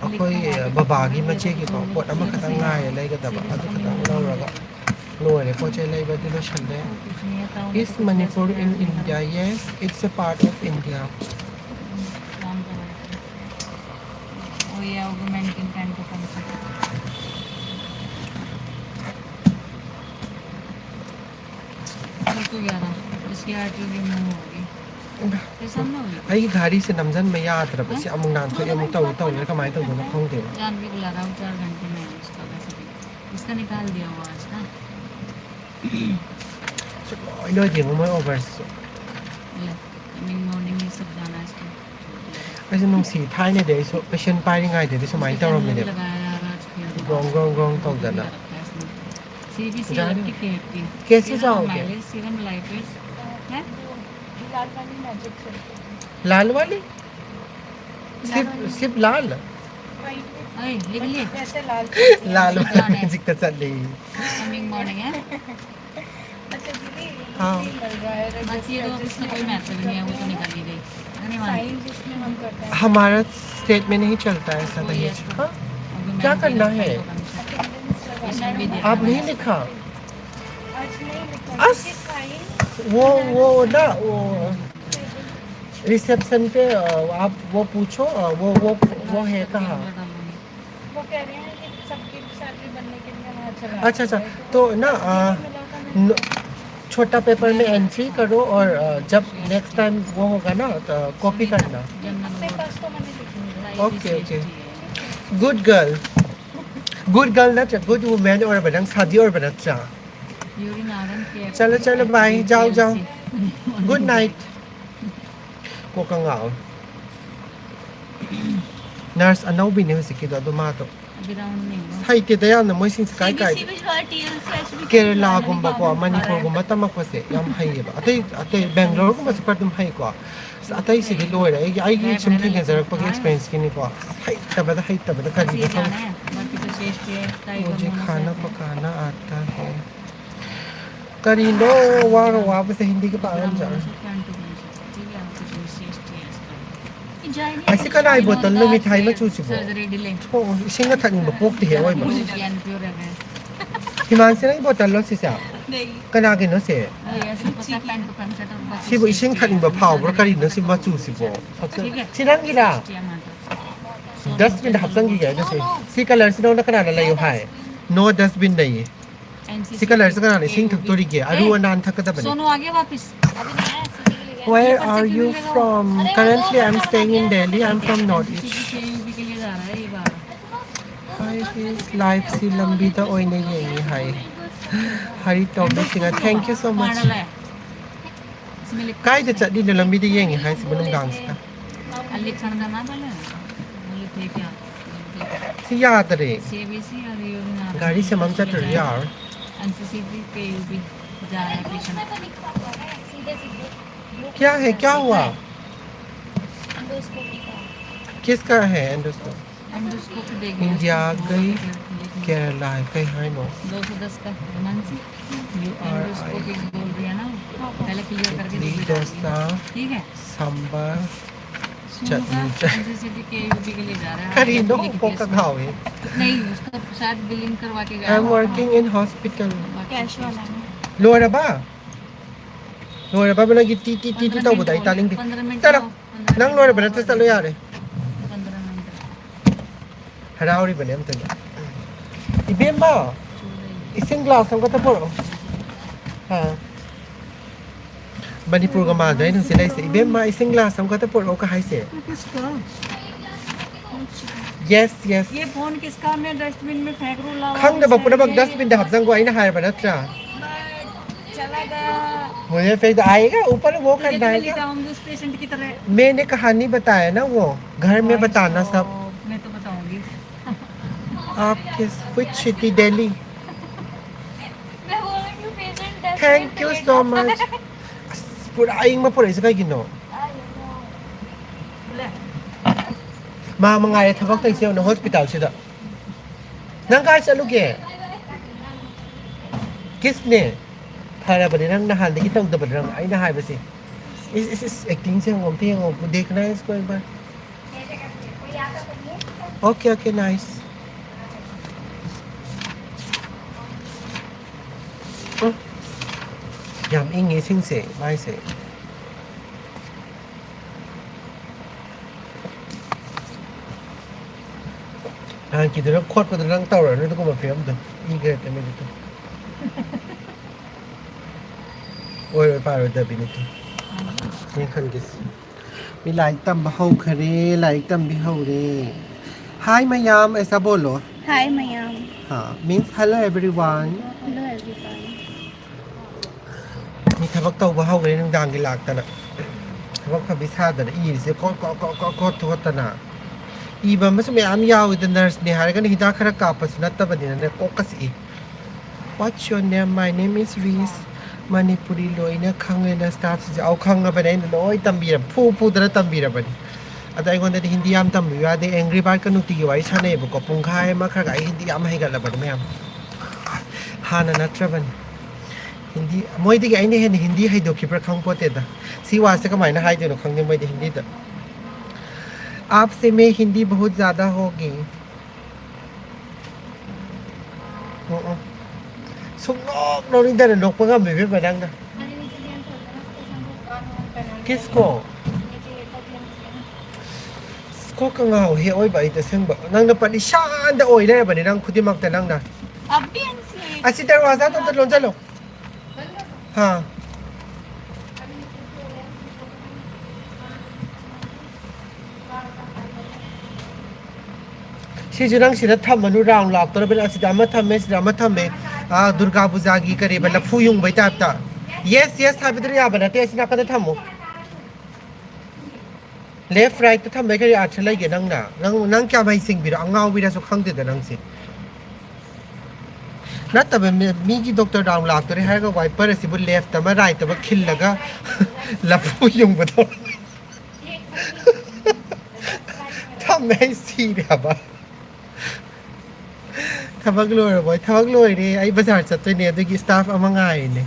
ꯑꯩꯈꯣꯏ, ꯑ, ꯕꯕꯥꯒꯤ ꯃꯆꯦꯒꯤꯀꯣ ꯄꯣꯠ ꯑꯃꯈꯛꯇꯪ ꯉꯥꯏꯔꯦ ꯂꯩꯒꯗꯕ꯫ ꯑꯗꯨ ꯈꯛꯇꯪ ꯂꯧꯔꯒ ꯂꯣꯏꯔꯦ꯫ ꯄꯣꯠ ꯆꯩ ꯂꯩꯕꯗꯤ ꯂꯣꯏꯁꯜꯂꯦ꯫ Is Manipur in India? Yes, it's a part of India. वो ये होगा, मैंने किन टाइम को कम से कम। दो सौ ग्यारह, इसकी आरटीओ रिमूव होगी। ये सामने होगी। ꯑꯩꯒꯤ ꯘꯥꯔꯤꯁꯦ ꯅꯝꯁꯤꯟꯕ ꯌꯥꯗ꯭ꯔꯕ꯫ ꯁꯤ ꯑꯃꯨꯛ ꯅꯥꯟꯊꯣꯛꯑꯦ, ꯑꯃꯨꯛ ꯇꯧꯏ, ꯇꯧꯏꯔ ꯀꯃꯥꯏꯅ ꯇꯧꯗꯣꯏꯅꯣ ꯈꯪꯗꯦꯕ꯫ जानवी बुला रहा हूँ, चार घंटे में आएगा इसका वैसे भी। इसका निकाल दिया हुआ आज ना। ꯁꯨꯛꯂꯣꯏ ꯂꯣꯏꯗꯦ ꯃꯣꯏ ꯑꯣꯐꯔꯁꯤꯁꯨ꯫ ले, कमिंग मॉर्निंग ये सब जाना है इसको। ꯑꯩꯁꯨ ꯅꯨꯡꯁꯤ, ꯊꯥꯏꯅꯗꯤ ꯑꯩꯁꯨ ꯄꯦꯁꯦꯟ ꯄꯥꯏꯔꯤꯉꯩꯗꯗꯤ ꯁꯨꯃꯥꯏꯅ ꯇꯧꯔꯝꯃꯤꯅꯦꯕ꯫ ꯒ꯭ꯔꯣꯡ ꯒ꯭ꯔꯣꯡ ꯒ꯭ꯔꯣꯡ ꯇꯧꯗꯅ꯫ ꯀꯦꯁꯤ ꯖꯥꯎꯒꯦ꯫ ꯀꯦꯁꯤ ꯖꯥꯎꯒꯦ꯫ ꯀꯦꯁꯤ ꯖꯥꯎꯒꯦ꯫ लाल वाली मैजिक सिर्फ। लाल वाली? सिर्फ, लाल वाली। सिर्फ लाल? वाइट में। अरे, लिख लिए। वैसे लाल। लाल वाली मैजिक तो चल रही। कमिंग मॉर्निंग है। अच्छा दीदी, हाँ। नहीं मिल रहा है बस ये तो रजिस्टर, उसमें कोई मैसेज नहीं है, वो तो निकल ही गई। धन्यवाद। साइन जिसमें हम करते हैं। हमारा स्टेट में नहीं चलता है ऐसा दहेज। हाँ? अभी क्या मैं करना है? अटेंडेंस लगा। पेशेंट भी देखना आप नहीं है। लिखा? आज नहीं लिखा, अस-, क्योंकि साइन वो, वो ना, वो रिसेप्शन पे, अ, आप वो पूछो, अ, वो, वो, वो है कहाँ? वो कह रहे हैं कि सबकी सैलरी बनने के लिए वहाँ चला अच्छा, अच्छा। जाता है। तो ना, अ, नहीं मिला था, मैंने न-, छोटा पेपर में एंट्री करो और, अ, जब नेक्स्ट टाइम वो होगा ना, तो कॉपी करना। अपने पास तो मैंने लिखी है। Okay, okay. Good girl. Good girl ना, गुड वुमेन और बदन शादी और बदन चा। चलो, चलो, बाय, जाओ, जाओ। Good night. ꯀꯣꯛꯀ ꯉꯥꯎꯋꯦ꯫ ꯅꯔꯁ ꯑꯅꯧꯕꯤꯅꯦ ꯍꯧꯖꯤꯛꯀꯤꯗꯣ, ꯑꯗꯣ ꯃꯥꯗꯣ ꯑꯕꯤꯔꯥꯝꯅꯦꯕ꯫ ꯍꯩꯇꯦꯗ ꯌꯥꯝꯅ, ꯃꯣꯏꯁꯤꯡꯁꯦ ꯀꯥꯏ ꯀꯥꯏꯗ꯫ ꯁꯤ ꯕꯤ ꯁꯤ ꯍꯣꯏ T L C H B ꯀꯦꯔꯂꯥꯒꯨꯝꯕꯀꯣ, ꯃꯅꯤꯄꯨꯔꯒꯨꯝꯕ ꯇꯝꯃꯛꯄꯁꯦ ꯌꯥꯝ ꯍꯩꯌꯦꯕ꯫ ꯑꯇꯩ, ꯑꯇꯩ ꯕꯦꯡꯒ꯭ꯂꯣꯔꯒꯨꯝꯕꯁꯦ ꯈꯔ ꯑꯗꯨꯝ ꯍꯩꯀꯣ꯫ ꯑꯁ, ꯑꯇꯩꯁꯤꯗꯤ ꯂꯣꯏꯔꯦ꯫ ꯑꯩꯒꯤ, ꯑꯩꯒꯤ ꯁꯨꯝ ꯊꯦꯡꯅꯖꯔꯛꯄꯒꯤ ꯑꯦꯛꯁꯄꯤꯔꯤꯌꯦꯟꯁꯀꯤꯅꯤꯀꯣ꯫ ꯑꯁ, ꯍꯩꯇꯕꯗ, ꯍꯩꯇꯕꯗ ꯀꯔꯤꯅꯣ ꯈꯪꯗꯦ꯫ ꯃꯨꯖꯦ ꯈꯥꯅ ꯄꯀꯥꯅ ꯑꯥꯇꯥ ꯍꯦ꯫ ꯀꯔꯤꯅꯣ ꯋꯥꯔ ꯋꯥꯕꯁꯦ ꯍꯤꯟꯗꯤꯒ ꯄꯥ ꯉꯝꯖꯔꯣꯏ꯫ ꯑꯁꯤ ꯀꯅꯥꯏ ꯕꯣꯇꯜꯅꯣ ꯃꯤꯊꯥꯏ ꯃꯆꯨꯁꯤꯕꯣ? ꯊꯣꯛ, ꯏꯁꯤꯡꯒ ꯊꯛꯅꯤꯡꯕ ꯄꯣꯛꯇꯦꯍꯦ ꯑꯑꯣꯏꯕ꯫ ꯍꯤꯃꯥꯟꯁꯤ, ꯅꯪꯒꯤ ꯕꯣꯇꯜꯂꯣ ꯁꯤꯁꯦ? ꯀꯅꯥꯒꯤꯅꯣ ꯁꯤ? ꯁꯤꯕꯨ ꯏꯁꯤꯡ ꯊꯛꯅꯤꯡꯕ ꯐꯥꯎꯕ꯭ꯔꯥ? ꯀꯔꯤꯅꯣ ꯁꯤ ꯃꯆꯨꯁꯤꯕꯣ? ꯁꯤ ꯅꯪꯒꯤꯔꯥ? ꯗꯁꯕꯤꯟꯗ ꯍꯥꯞꯆꯤꯟꯈꯤꯒꯦ ꯑꯩꯅ ꯁꯤ꯫ ꯁꯤ ꯀꯂꯔꯁꯤ ꯅꯉꯣꯟꯗ ꯀꯅꯥꯅ ꯂꯩꯌꯨ ꯍꯥꯏ? ꯅꯣ ꯗꯁꯕꯤꯟ ꯂꯩꯌꯦ꯫ ꯁꯤ ꯀꯂꯔꯁꯤ ꯀꯅꯥꯅ ꯏꯁꯤꯡ ꯊꯛꯇꯣꯔꯤꯒꯦ? ꯑꯔꯨ ꯑꯅꯥꯟ ꯊꯛꯀꯗꯕꯅꯦ꯫ सोनू आ गया वापस। Where are you from? Currently, I'm staying in Delhi. I'm from North East. UP के लिए जा रहा है ये बार। Hi, this live ꯁꯤ ꯂꯝꯕꯤꯗ ꯑꯣꯏꯅ ꯌꯦꯡꯉꯤ ꯍꯥꯏꯌꯦ꯫ ꯍꯔꯤ ꯇꯣꯝꯕ Singh, thank you so much꯫ इसमें लिखा ꯀꯥꯏꯗ ꯆꯠꯂꯤꯅꯣ ꯂꯝꯕꯤꯗ ꯌꯦꯡꯉꯤ ꯍꯥꯏꯁꯤꯕꯨ ꯅꯨꯡꯗꯥꯡꯁꯤꯗ? लिखण का ना पहले। वो लिखे क्या? ꯁꯤ ꯌꯥꯗꯔꯦ꯫ सी बी सी और ये भी ना। ꯒꯥꯔꯤ ꯁꯦꯝꯕ ꯑꯃ ꯆꯠꯇ꯭ꯔꯗꯤ ꯌꯥꯔꯣꯏ꯫ एनसीसी के भी जा रहा है पेशेंट। सीधे सीधे। क्या है, क्या हुआ? एंडोस्कोपी का। किसका है एंडोस्कोप? एंडोस्कोपी दे गया। इंडिया गई, केरला है, कहीं है नो। दो सौ दस का हिमांशी, ये एंडोस्कोपी बोल रही है ना, पहले क्लियर करके इडली, दे दो। डोसा, ठीक है। सांभर, सुनो चटनी, का, एनसीसी के यूपी के लिए जा रहा है। ꯀꯔꯤꯅꯣ एक ꯀꯣꯛꯀ देश ꯉꯥꯎꯋꯦ꯫ नहीं, उसका शायद बिलिंग करवा के गया I'm होगा। working in hospital. कैश वाला में। ꯂꯣꯏꯔꯕ? ꯂꯣꯏꯔꯕ ꯅꯪꯒꯤ ꯇꯤ ꯇꯤ ꯇꯤ ꯇꯤ ꯇꯧꯕꯗꯣ ꯑꯩ ꯇꯥꯅꯤꯡꯗꯦ꯫ ꯆꯠꯂꯣ꯫ ꯅꯪ ꯂꯣꯏꯔꯕ ꯅꯠꯇ꯭ꯔ ꯆꯠꯂꯣ ꯌꯥꯔꯦ꯫ ꯍꯔꯥꯎꯔꯤꯕꯅꯦ ꯑꯝꯇꯗꯤ꯫ ꯏꯕꯦꯝꯃ, ꯏꯁꯤꯡ ꯒ꯭ꯂꯥꯁ ꯑꯃꯈꯛꯇ ꯄꯨꯔꯛꯑꯣ꯫ ꯑꯥ꯫ ꯃꯅꯤꯄꯨꯔꯒ ꯃꯥꯟꯗ꯭ꯔꯦ ꯑꯩꯅ ꯍꯧꯖꯤꯛ ꯂꯩꯁꯦ꯫ ꯏꯕꯦꯝꯃ, ꯏꯁꯤꯡ ꯒ꯭ꯂꯥꯁ ꯑꯃꯈꯛꯇ ꯄꯨꯔꯛꯑꯣ ꯀ ꯍꯥꯏꯁꯦ꯫ Yes, yes. ये फोन किसका? मैं डस्टबिन में फेंक रू लावा। ꯈꯪꯗꯕ ꯄꯨꯝꯅꯃꯛ ꯗꯁꯕꯤꯟꯗ ꯍꯥꯞꯆꯪꯒꯣ ꯑꯩꯅ ꯍꯥꯏꯔꯕ ꯅꯠꯇ꯭ꯔꯥ? चला गया। मुझे फिर आएगा ऊपर वो तुझे करना तो है लेता क्या? हूँ उस पेशेंट की तरह। मैंने कहानी बताया ना वो, घर में बताना सब। मैं तो बताऊंगी। आपके which city? दिल्ली। मैं बोलूंगी patient. Thank you so much. ꯑꯁ, ꯄꯨꯔꯥ ꯑꯏꯪꯕ ꯄꯨꯔꯛꯏꯁꯦ ꯀꯩꯒꯤꯅꯣ? ꯃꯥ ꯃꯉꯥꯏꯔꯦ ꯊꯕꯛ ꯇꯧꯔꯤꯁꯦ ꯌꯦꯡꯉꯨꯅꯦ ꯍꯣꯁꯄꯤꯇꯥꯜꯁꯤꯗ꯫ ꯅꯪ ꯀꯥꯏ ꯆꯠꯂꯨꯒꯦ? ꯀꯤꯁꯅꯦ? ꯐꯔꯕꯅꯦ ꯅꯪ ꯅꯍꯥꯟꯗꯒꯤ ꯇꯧꯗꯕꯅꯦ ꯅꯪ ꯑꯩꯅ ꯍꯥꯏꯕꯁꯦ꯫ ꯏꯁ, ꯏꯁ, ꯏꯁ, ꯑꯦꯛꯇꯤꯡꯁꯦ ꯌꯦꯡꯉꯣ, ꯑꯝꯇ ꯌꯦꯡꯉꯣ꯫ देखना है इसको एक बार। Okay, okay, nice. ꯎꯝ꯫ ꯌꯥꯝ ꯏꯪꯉꯦ ꯏꯁꯤꯡꯁꯦ, ꯃꯥꯏꯁꯦ꯫ ꯅꯍꯥꯟꯒꯤꯗꯨꯅ ꯈꯣꯠꯄꯗꯣ ꯅꯪ ꯇꯧꯔꯅꯨ ꯑꯗꯨꯒꯨꯝꯕ ꯐꯤꯕꯝꯗꯣ꯫ ꯏ ꯈꯔ ꯇꯃꯤꯗꯨ꯫ ꯑꯣꯏꯔꯣꯏ ꯄꯥꯔꯣꯏꯗꯕꯤꯅꯤ꯫ ꯑꯩꯅ ꯈꯟꯒꯦꯁꯦ꯫ ꯃꯤ ꯂꯥꯏꯔꯤꯛ ꯇꯝꯕ ꯍꯧꯈꯔꯦ, ꯂꯥꯏꯔꯤꯛ ꯇꯝꯕꯤ ꯍꯧꯔꯦ꯫ Hi ꯃꯌꯥꯝ, ऐसा बोलो. Hi ꯃꯌꯥꯝ꯫ हाँ, means hello everyone. Hello everyone. ꯃꯤ ꯊꯕꯛ ꯇꯧꯕ ꯍꯧꯈ꯭ꯔꯦ ꯅꯨꯡꯗꯥꯡꯒꯤ ꯂꯥꯛꯇꯅ꯫ ꯊꯕꯛ ꯐꯕꯤ ꯁꯥꯗꯅ ꯏꯔꯤꯁꯦ ꯀꯣꯠ ꯀꯣꯠ ꯀꯣꯠ ꯀꯣꯠ ꯀꯣꯠ ꯊꯣꯠꯇꯅ꯫ ꯏꯕ ꯑꯃꯁꯨ ꯃꯌꯥꯝ ꯌꯥꯎꯋꯤꯗ, ꯅꯔꯁꯅꯦ ꯍꯥꯏꯔꯒꯅ ꯍꯤꯗꯥꯛ ꯈꯔ ꯀꯥꯞꯄꯁꯨ ꯅꯠꯇꯕꯅꯤꯅꯅꯦ ꯀꯣꯛꯀ ꯆꯤꯛꯏ꯫ What's your name? My name is Reese. Manipuri ꯂꯣꯏꯅ ꯈꯪꯉꯦꯅ staff ꯁꯤꯡꯁꯦ꯫ ꯑꯧ, ꯈꯪꯉꯕꯅꯦ, ꯑꯩꯅ ꯂꯣꯏ ꯇꯝꯕꯤꯔꯕ, ꯐꯨ ꯐꯨꯗꯅ ꯇꯝꯕꯤꯔꯕꯅꯤ꯫ ꯑꯗꯣ ꯑꯩꯉꯣꯟꯗꯗꯤ ꯍꯤꯟꯗꯤ ꯌꯥꯝ ꯇꯝꯕꯤꯌꯨ ꯌꯥꯗꯦ꯫ Angry Bird ꯀ ꯅꯨꯡꯇꯤꯒꯤ ꯋꯥꯔꯤ ꯁꯥꯟꯅꯩꯌꯦꯕꯀꯣ, ꯄꯨꯡꯈꯥꯏ ꯑꯃ ꯈꯔ ꯈꯔ ꯑꯩ ꯍꯤꯟꯗꯤ ꯌꯥꯝ ꯍꯩꯒꯠꯂꯕꯅꯤ ꯃꯌꯥꯝ꯫ ꯍꯥꯟꯅ ꯅꯠꯇ꯭ꯔꯕꯅꯤ꯫ ꯍꯤꯟꯗꯤ, ꯃꯣꯏꯗꯒꯤ ꯑꯩꯅ ꯍꯦꯟꯅ ꯍꯤꯟꯗꯤ ꯍꯩꯗꯣꯛꯈꯤꯕ꯭ꯔꯥ ꯈꯪꯄꯣꯠꯇꯦꯗ꯫ ꯁꯤ word ꯁꯦ ꯀꯃꯥꯏꯅ ꯍꯥꯏꯗꯣꯏꯅꯣ ꯈꯪꯗꯦ ꯃꯣꯏꯗꯤ ꯍꯤꯟꯗꯤꯗ꯫ आपसे मैं हिंदी बहुत ज़्यादा होगी। ꯎꯝ, ꯎꯝ꯫ ꯁꯨꯡꯅꯣꯛ ꯅꯣꯛꯅꯤꯡꯗꯅ ꯅꯣꯛꯄ ꯉꯝꯃꯦ ꯏꯕꯦꯝꯃ ꯅꯪꯅ꯫ किसको? ꯑꯁ, ꯀꯣꯛꯀ ꯉꯥꯎꯋꯦ ꯑꯋꯣꯏꯕ ꯑꯩꯗꯤ ꯑꯁꯦꯡꯕ꯫ ꯅꯪꯅ ꯄꯔꯤꯁꯥꯟꯗ ꯑꯣꯏ ꯂꯩꯔꯕꯅꯤ ꯅꯪ ꯈꯨꯗꯤꯡꯃꯛꯇ ꯅꯪꯅ꯫ ꯑꯁꯤ ꯗꯔꯋꯥꯖꯥꯗꯣ ꯑꯝꯇ ꯂꯣꯟꯖꯜꯂꯣ꯫ ꯍꯥ꯫ ꯁꯤꯁꯨ ꯅꯪ ꯁꯤꯗ ꯊꯝꯃꯅꯨ, round ꯂꯥꯛꯇꯧꯔꯕꯅꯤ꯫ ꯑꯁꯤꯗ ꯑꯃ ꯊꯝꯃꯦ, ꯁꯤꯗ ꯑꯃ ꯊꯝꯃꯦ꯫ ꯑꯥ, ꯗꯨꯔꯒꯥ ꯄꯨꯖꯥꯒꯤ ꯀꯔꯤꯕ, ꯂꯐꯨ ꯌꯨꯡꯕꯩ type ꯇ꯫ Yes, yes ꯍꯥꯏꯕꯗꯨꯅ ꯌꯥꯕ ꯅꯠꯇꯦ, ꯑꯁꯤ ꯅꯥꯀꯟꯗ ꯊꯝꯃꯨ꯫ Left, right ꯇ ꯊꯝꯕꯩ ꯀꯔꯤ ꯑꯔꯊ ꯂꯩꯒꯦ ꯅꯪꯅ? ꯅꯪ, ꯅꯪ ꯀꯌꯥꯝ ꯍꯩꯁꯤꯡꯕꯤꯔꯣ? ꯑꯉꯥꯎꯕꯤꯔꯁꯨ ꯈꯪꯗꯦꯗ ꯅꯪꯁꯦ꯫ ꯅꯠꯇꯕ, ꯃꯤ-, ꯃꯤꯒꯤ doctor round ꯂꯥꯛꯇꯣꯔꯦ ꯍꯥꯏꯔꯒ wiper ꯑꯁꯤꯕꯨ left ꯑꯃ right ꯑꯃ ꯈꯤꯜꯂꯒ ꯂꯐꯨ ꯌꯨꯡꯕꯗꯣ꯫ ꯊꯝꯃꯦ, ꯑꯩ ꯁꯤꯔꯦ ꯍꯥꯏꯕ꯫ ꯊꯕꯛ ꯂꯣꯏꯔꯕꯣ? ꯊꯕꯛ ꯂꯣꯏꯔꯦ, ꯑꯩ ꯕꯖꯥꯔ ꯆꯠꯇꯣꯏꯅꯦ, ꯑꯗꯨꯒꯤ staff ꯑꯃ ꯉꯥꯏꯔꯤꯅꯦ꯫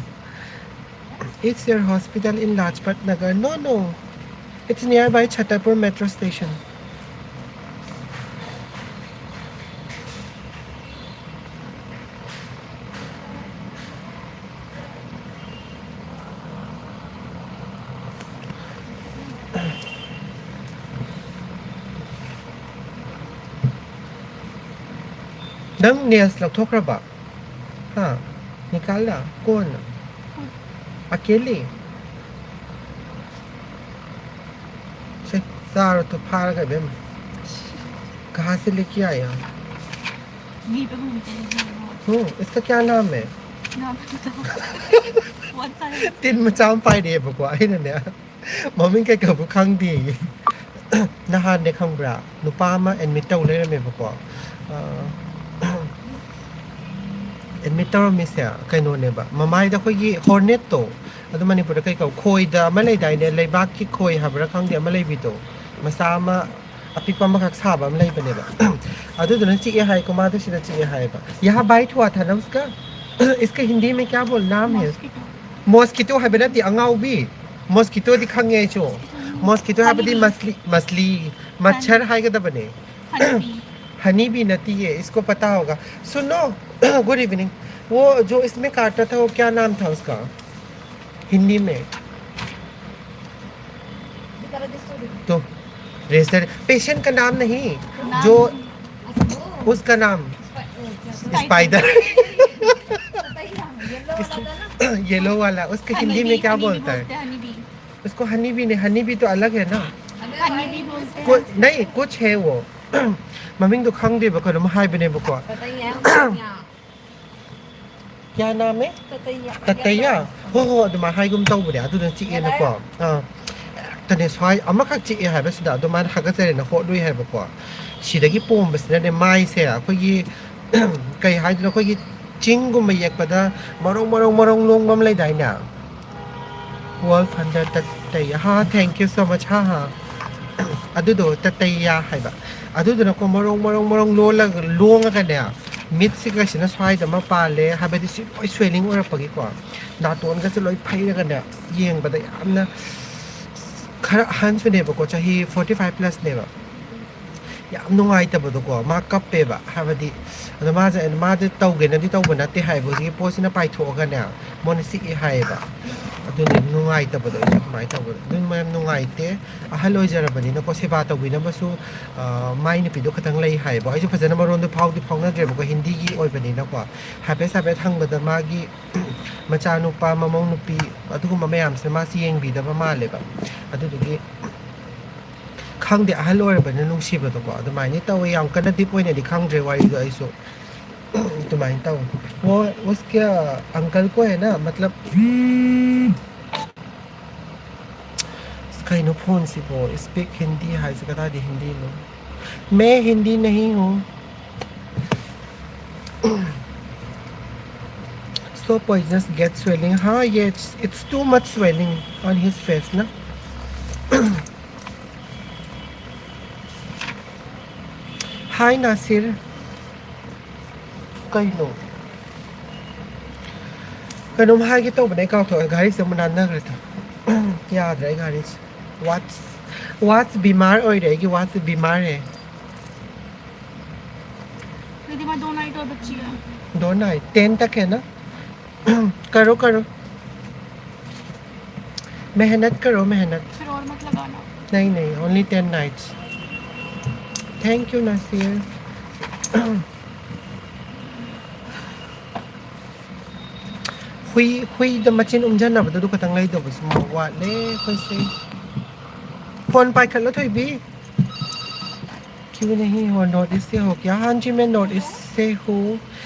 Is your hospital in Lajpat Nagar? No, no. It's nearby Chhatarpur metro station. ꯅꯪ nails ꯂꯧꯊꯣꯛꯈ꯭ꯔꯕ? ꯍꯥ? निकाला? कौन? अकेली? ꯁꯦ, ꯆꯥꯔꯣ ꯇꯨ ꯐꯥꯔꯒ ꯏꯕꯦꯝꯃ꯫ कहाँ से लेके आया? ꯃꯤ ꯄꯤꯛꯄ ꯃꯤꯁꯦ ꯌꯦꯡꯉꯣ꯫ ꯎꯝ, इसका क्या नाम है? ꯅꯥꯝ ꯄꯤꯛꯄꯗꯣ꯫ ꯄꯣꯠ ꯆꯥꯏ꯫ ꯇꯤꯟ ꯃꯆꯥ ꯑꯃ ꯄꯥꯏꯔꯛꯑꯦꯕꯀꯣ, ꯑꯩꯅꯅꯦ, ꯃꯃꯤꯡ ꯀꯩ ꯀꯧꯕ ꯈꯪꯗꯦꯌꯦ꯫ ꯅꯍꯥꯟꯅꯦ ꯈꯪꯕ꯭ꯔꯥ, ꯅꯨꯄꯥ ꯑꯃ admit ꯇꯧ ꯂꯩꯔꯝꯃꯦꯕꯀꯣ꯫ ꯑ, ꯑꯦꯗꯃꯤꯠ ꯇꯧꯔꯝꯃꯤꯁꯦ ꯀꯩꯅꯣꯅꯦꯕ, ꯃꯃꯥꯏꯗ ꯑꯩꯈꯣꯏꯒꯤ ꯍꯣꯔꯅꯦꯠꯇꯣ, ꯑꯗꯨ ꯃꯅꯤꯄꯨꯔꯗ ꯀꯩ ꯀꯧ, ꯈꯣꯏꯗ ꯑꯃ ꯂꯩꯗꯥꯏꯅꯦ, ꯂꯩꯕꯥꯛꯀꯤ ꯈꯣꯏ ꯍꯥꯏꯕ꯭ꯔꯥ ꯈꯪꯗꯦ, ꯑꯃ ꯂꯩꯕꯤꯗꯣ, ꯃꯆꯥ ꯑꯃ ꯑꯄꯤꯛꯄ ꯑꯃꯈꯛ ꯁꯥꯕ ꯑꯃ ꯂꯩꯕꯅꯦꯕ꯫ ꯑꯗꯨꯗꯨꯅ ꯆꯤꯛꯑꯦ ꯍꯥꯏꯀꯣ, ꯃꯥꯗꯣ ꯁꯤꯗ ꯆꯤꯛꯑꯦ ꯍꯥꯏꯌꯦꯕ꯫ ꯌꯥꯍꯥ ꯕꯥꯏꯠ ꯍꯨꯋꯥ ꯊꯥ ꯅ ꯎꯁꯀꯥ? ꯏꯁꯀ ꯍꯤꯟꯗꯤ ꯃꯦ ꯀꯌꯥ ꯕꯣꯜ ꯅꯥꯝ ꯍꯦ? ꯃꯣꯁꯀꯤꯇꯣ ꯍꯥꯏꯕ ꯅꯠꯇꯦ, ꯑꯉꯥꯎꯕꯤ꯫ ꯃꯣꯁꯀꯤꯇꯣꯗꯤ ꯈꯪꯉꯦ ꯑꯩꯁꯨ꯫ ꯃꯣꯁꯀꯤꯇꯣ ꯍꯥꯏꯕꯗꯤ ꯃꯁꯂꯤ, ꯃꯁꯂꯤ, ꯃꯠꯁꯔ ꯍꯥꯏꯒꯗꯕꯅꯦ꯫ ꯍꯅꯤꯕꯤ ꯅꯠꯇꯤꯌꯦ, ꯏꯁꯀꯣ ꯄꯇꯥ ꯍꯣꯒꯥ꯫ ꯁꯨꯅꯣ, गुड इवनिंग। वो जो इसमें काटा था, वो क्या नाम था उसका हिंदी में? तो रजिस्टर, पेशेंट का नाम नहीं, जो उसका नाम स्पाइडर। येलो वाला, उसका हिंदी में क्या बोलता है? उसको हनी भी नहीं, हनी भी तो अलग है ना। कुछ नहीं, कुछ है वो। ꯃꯃꯤꯡꯗꯣ ꯈꯪꯗꯦꯕ, ꯀꯩꯅꯣꯝ ꯍꯥꯏꯕꯅꯦꯕꯀꯣ꯫ क्या नाम है? ꯇꯇꯩꯌꯥ꯫ ꯍꯣ ꯍꯣ, ꯑꯗꯨꯃꯥꯏꯅ ꯍꯥꯏꯒꯨꯝ ꯇꯧꯕꯅꯦ꯫ ꯑꯗꯨꯅ ꯆꯤꯛꯑꯦꯅꯀꯣ꯫ ꯑꯥ꯫ ꯍꯦꯛꯇꯅꯦ ꯁ꯭ꯋꯥꯏ ꯑꯃꯈꯛ ꯆꯤꯛꯑꯦ ꯍꯥꯏꯕꯁꯤꯗ ꯑꯗꯨꯃꯥꯏꯅ ꯍꯥꯒꯠꯆꯔꯦꯅ ꯍꯣꯠꯂꯨꯏ ꯍꯥꯏꯕꯀꯣ꯫ ꯁꯤꯗꯒꯤ ꯄꯣꯝꯕꯁꯤꯅꯅꯦ ꯃꯥꯏꯁꯦ ꯑꯩꯈꯣꯏꯒꯤ ꯀꯩ ꯍꯥꯏꯗꯣꯏꯅꯣ, ꯑꯩꯈꯣꯏꯒꯤ ꯆꯤꯡꯒꯨꯝꯕ ꯌꯦꯛꯄꯗ ꯃꯔꯣꯡ ꯃꯔꯣꯡ ꯃꯔꯣꯡ ꯂꯣꯡꯕ ꯑꯃ ꯂꯩꯗꯥꯏꯅꯦ? ꯋꯥꯜ ꯐꯟꯗꯔ ꯇꯠꯇꯩ꯫ ꯍꯥ, thank you so much꯫ ꯍꯥ ꯍꯥ꯫ ꯑꯗꯨꯗꯣ ꯇꯠꯇꯩꯌꯥ ꯍꯥꯏꯕ꯫ ꯑꯗꯨꯗꯨꯅꯀꯣ ꯃꯔꯣꯡ ꯃꯔꯣꯡ ꯃꯔꯣꯡ ꯂꯣꯜꯂꯒ, ꯂꯣꯡꯉꯒꯅꯦ, ꯃꯤꯠꯁꯤꯒꯁꯤꯅ ꯁ꯭ꯋꯥꯏꯗ ꯑꯃ ꯄꯥꯜꯂꯦ ꯍꯥꯏꯕꯗꯤ ꯁꯤ ꯂꯣꯏ ꯁ꯭ꯋꯦꯂꯤꯡ ꯑꯣꯏꯔꯛꯄꯒꯤꯀꯣ꯫ ꯅꯥꯇꯣꯟꯒꯁꯦ ꯂꯣꯏ ꯐꯩꯔꯒꯅꯦ, ꯌꯦꯡꯕꯗ ꯌꯥꯝꯅ ꯈꯔ ꯑꯍꯟꯁꯨꯅꯦꯕꯀꯣ, ꯆꯍꯤ ꯐꯣꯔꯇꯤ ꯐꯥꯏꯚ ꯄ꯭ꯂꯁꯅꯦꯕ꯫ ꯌꯥꯝ ꯅꯨꯡꯉꯥꯏꯇꯕꯗꯣꯀꯣ, ꯃꯥ ꯀꯞꯄꯦꯕ꯫ ꯍꯥꯏꯕꯗꯤ, ꯑꯗꯣ ꯃꯥꯁꯦ, ꯃꯥꯗꯤ ꯇꯧꯒꯦꯅꯗꯤ ꯇꯧꯕ ꯅꯠꯇꯦ ꯍꯥꯏꯌꯦꯕ, ꯍꯧꯖꯤꯛꯀꯤ ꯄꯣꯠꯁꯤꯅ ꯄꯥꯏꯊꯣꯛꯑꯒꯅꯦ, ꯃꯉꯣꯟꯗ ꯆꯤꯛꯑꯦ ꯍꯥꯏꯌꯦꯕ꯫ ꯑꯗꯨꯅꯦ ꯅꯨꯡꯉꯥꯏꯇꯕꯗꯣ ꯑꯩꯁꯨ ꯑꯗꯨꯃꯥꯏꯅ ꯇꯧꯕꯗꯣ꯫ ꯑꯗꯨꯅ ꯃꯌꯥꯝ ꯅꯨꯡꯉꯥꯏꯇꯦ꯫ ꯑꯍꯜ ꯑꯣꯏꯖꯔꯕꯅꯤꯅꯀꯣ, ꯁꯦꯕꯥ ꯇꯧꯕꯤꯅꯕꯁꯨ, ꯑ, ꯃꯥꯏ ꯅꯨꯄꯤꯗꯣ ꯈꯇꯪ ꯂꯩ ꯍꯥꯏꯌꯦꯕ꯫ ꯑꯩꯁꯨ ꯐꯖꯅ ꯃꯔꯣꯟꯗꯣ ꯐꯥꯎꯗꯤ ꯐꯥꯎꯅꯗ꯭ꯔꯦꯕꯀꯣ, ꯍꯤꯟꯗꯤꯒꯤ ꯑꯣꯏꯕꯅꯤꯅꯀꯣ꯫ ꯍꯥꯏꯐꯦꯠ ꯍꯥꯏꯐꯦꯠ ꯍꯪꯕꯗ ꯃꯥꯒꯤ ꯃꯆꯥꯅꯨꯄꯥ, ꯃꯃꯧ ꯅꯨꯄꯤ, ꯑꯗꯨꯒꯨꯝꯕ ꯃꯌꯥꯝꯁꯦ ꯃꯥꯁꯤ ꯌꯦꯡꯕꯤꯗꯕ ꯃꯥꯜꯂꯦꯕ꯫ ꯑꯗꯨꯗꯨꯒꯤ ꯈꯪꯗꯦ, ꯑꯍꯜ ꯑꯣꯏꯔꯕꯅꯤꯅ ꯅꯨꯡꯁꯤꯕꯗꯣꯀꯣ, ꯑꯗꯨꯃꯥꯏꯅ ꯇꯧꯋꯦ꯫ ꯌꯥꯝ ꯀꯟꯅ ꯗꯤꯞ ꯑꯣꯏꯅꯗꯤ ꯈꯪꯗ꯭ꯔꯦ ꯋꯥꯔꯤꯗꯣ ꯑꯩꯁꯨ꯫ ꯑꯗꯨꯃꯥꯏꯅ ꯇꯧꯋꯦ꯫ वो उसके अंकल को है ना, मतलब, ꯀꯩꯅꯣ ꯐꯣꯟꯁꯤꯕꯣ? Speak Hindi ꯍꯥꯏꯁꯦ ꯀꯗꯥꯏꯗ ꯍꯤꯟꯗꯤꯅꯣ? मैं हिंदी नहीं हूँ। Poisonous get swelling. हाँ, ये it's, it's too much swelling on his face ना. Hi Nasir. ꯀꯩꯅꯣ? ꯀꯩꯅꯣꯝ ꯍꯥꯏꯒꯦ ꯇꯧꯕꯅꯦ, ꯀꯥꯎꯊꯣꯛꯑꯦ꯫ ꯘꯥꯔꯤꯁꯦ ꯑꯃꯨꯛ ꯅꯥꯟꯅꯈ꯭ꯔꯦ꯫ ꯌꯥꯗ꯭ꯔꯦ ꯑꯩ ꯘꯥꯔꯤꯁꯦ꯫ What's, what's बीमार ꯑꯣꯏꯔꯦ ꯑꯩꯒꯤ, what's बीमार है. दीदी, मैं दो नाइट और बची है। दो नाइट, टेन तक है ना? करो करो, मेहनत करो, मेहनत। फिर और मत लगाना। नहीं नहीं, only ten nights. Thank you Nasir. ꯍꯨꯏ, ꯍꯨꯏꯗ ꯃꯆꯤꯟ ꯎꯝꯖꯟꯅꯕꯗꯣ ꯑꯗꯨ ꯈꯛꯇꯪ ꯂꯩꯗꯧꯕꯁꯨ ꯋꯥꯠꯂꯦ ꯑꯩꯈꯣꯏꯁꯦ꯫ ꯐꯣꯟ ꯄꯥꯏꯈꯠꯂꯣ ꯊꯣꯏꯕꯤ꯫ क्यों नहीं हो, नॉर्थ ईस्ट से हो क्या? हाँ जी, मैं नॉर्थ ईस्ट से हूँ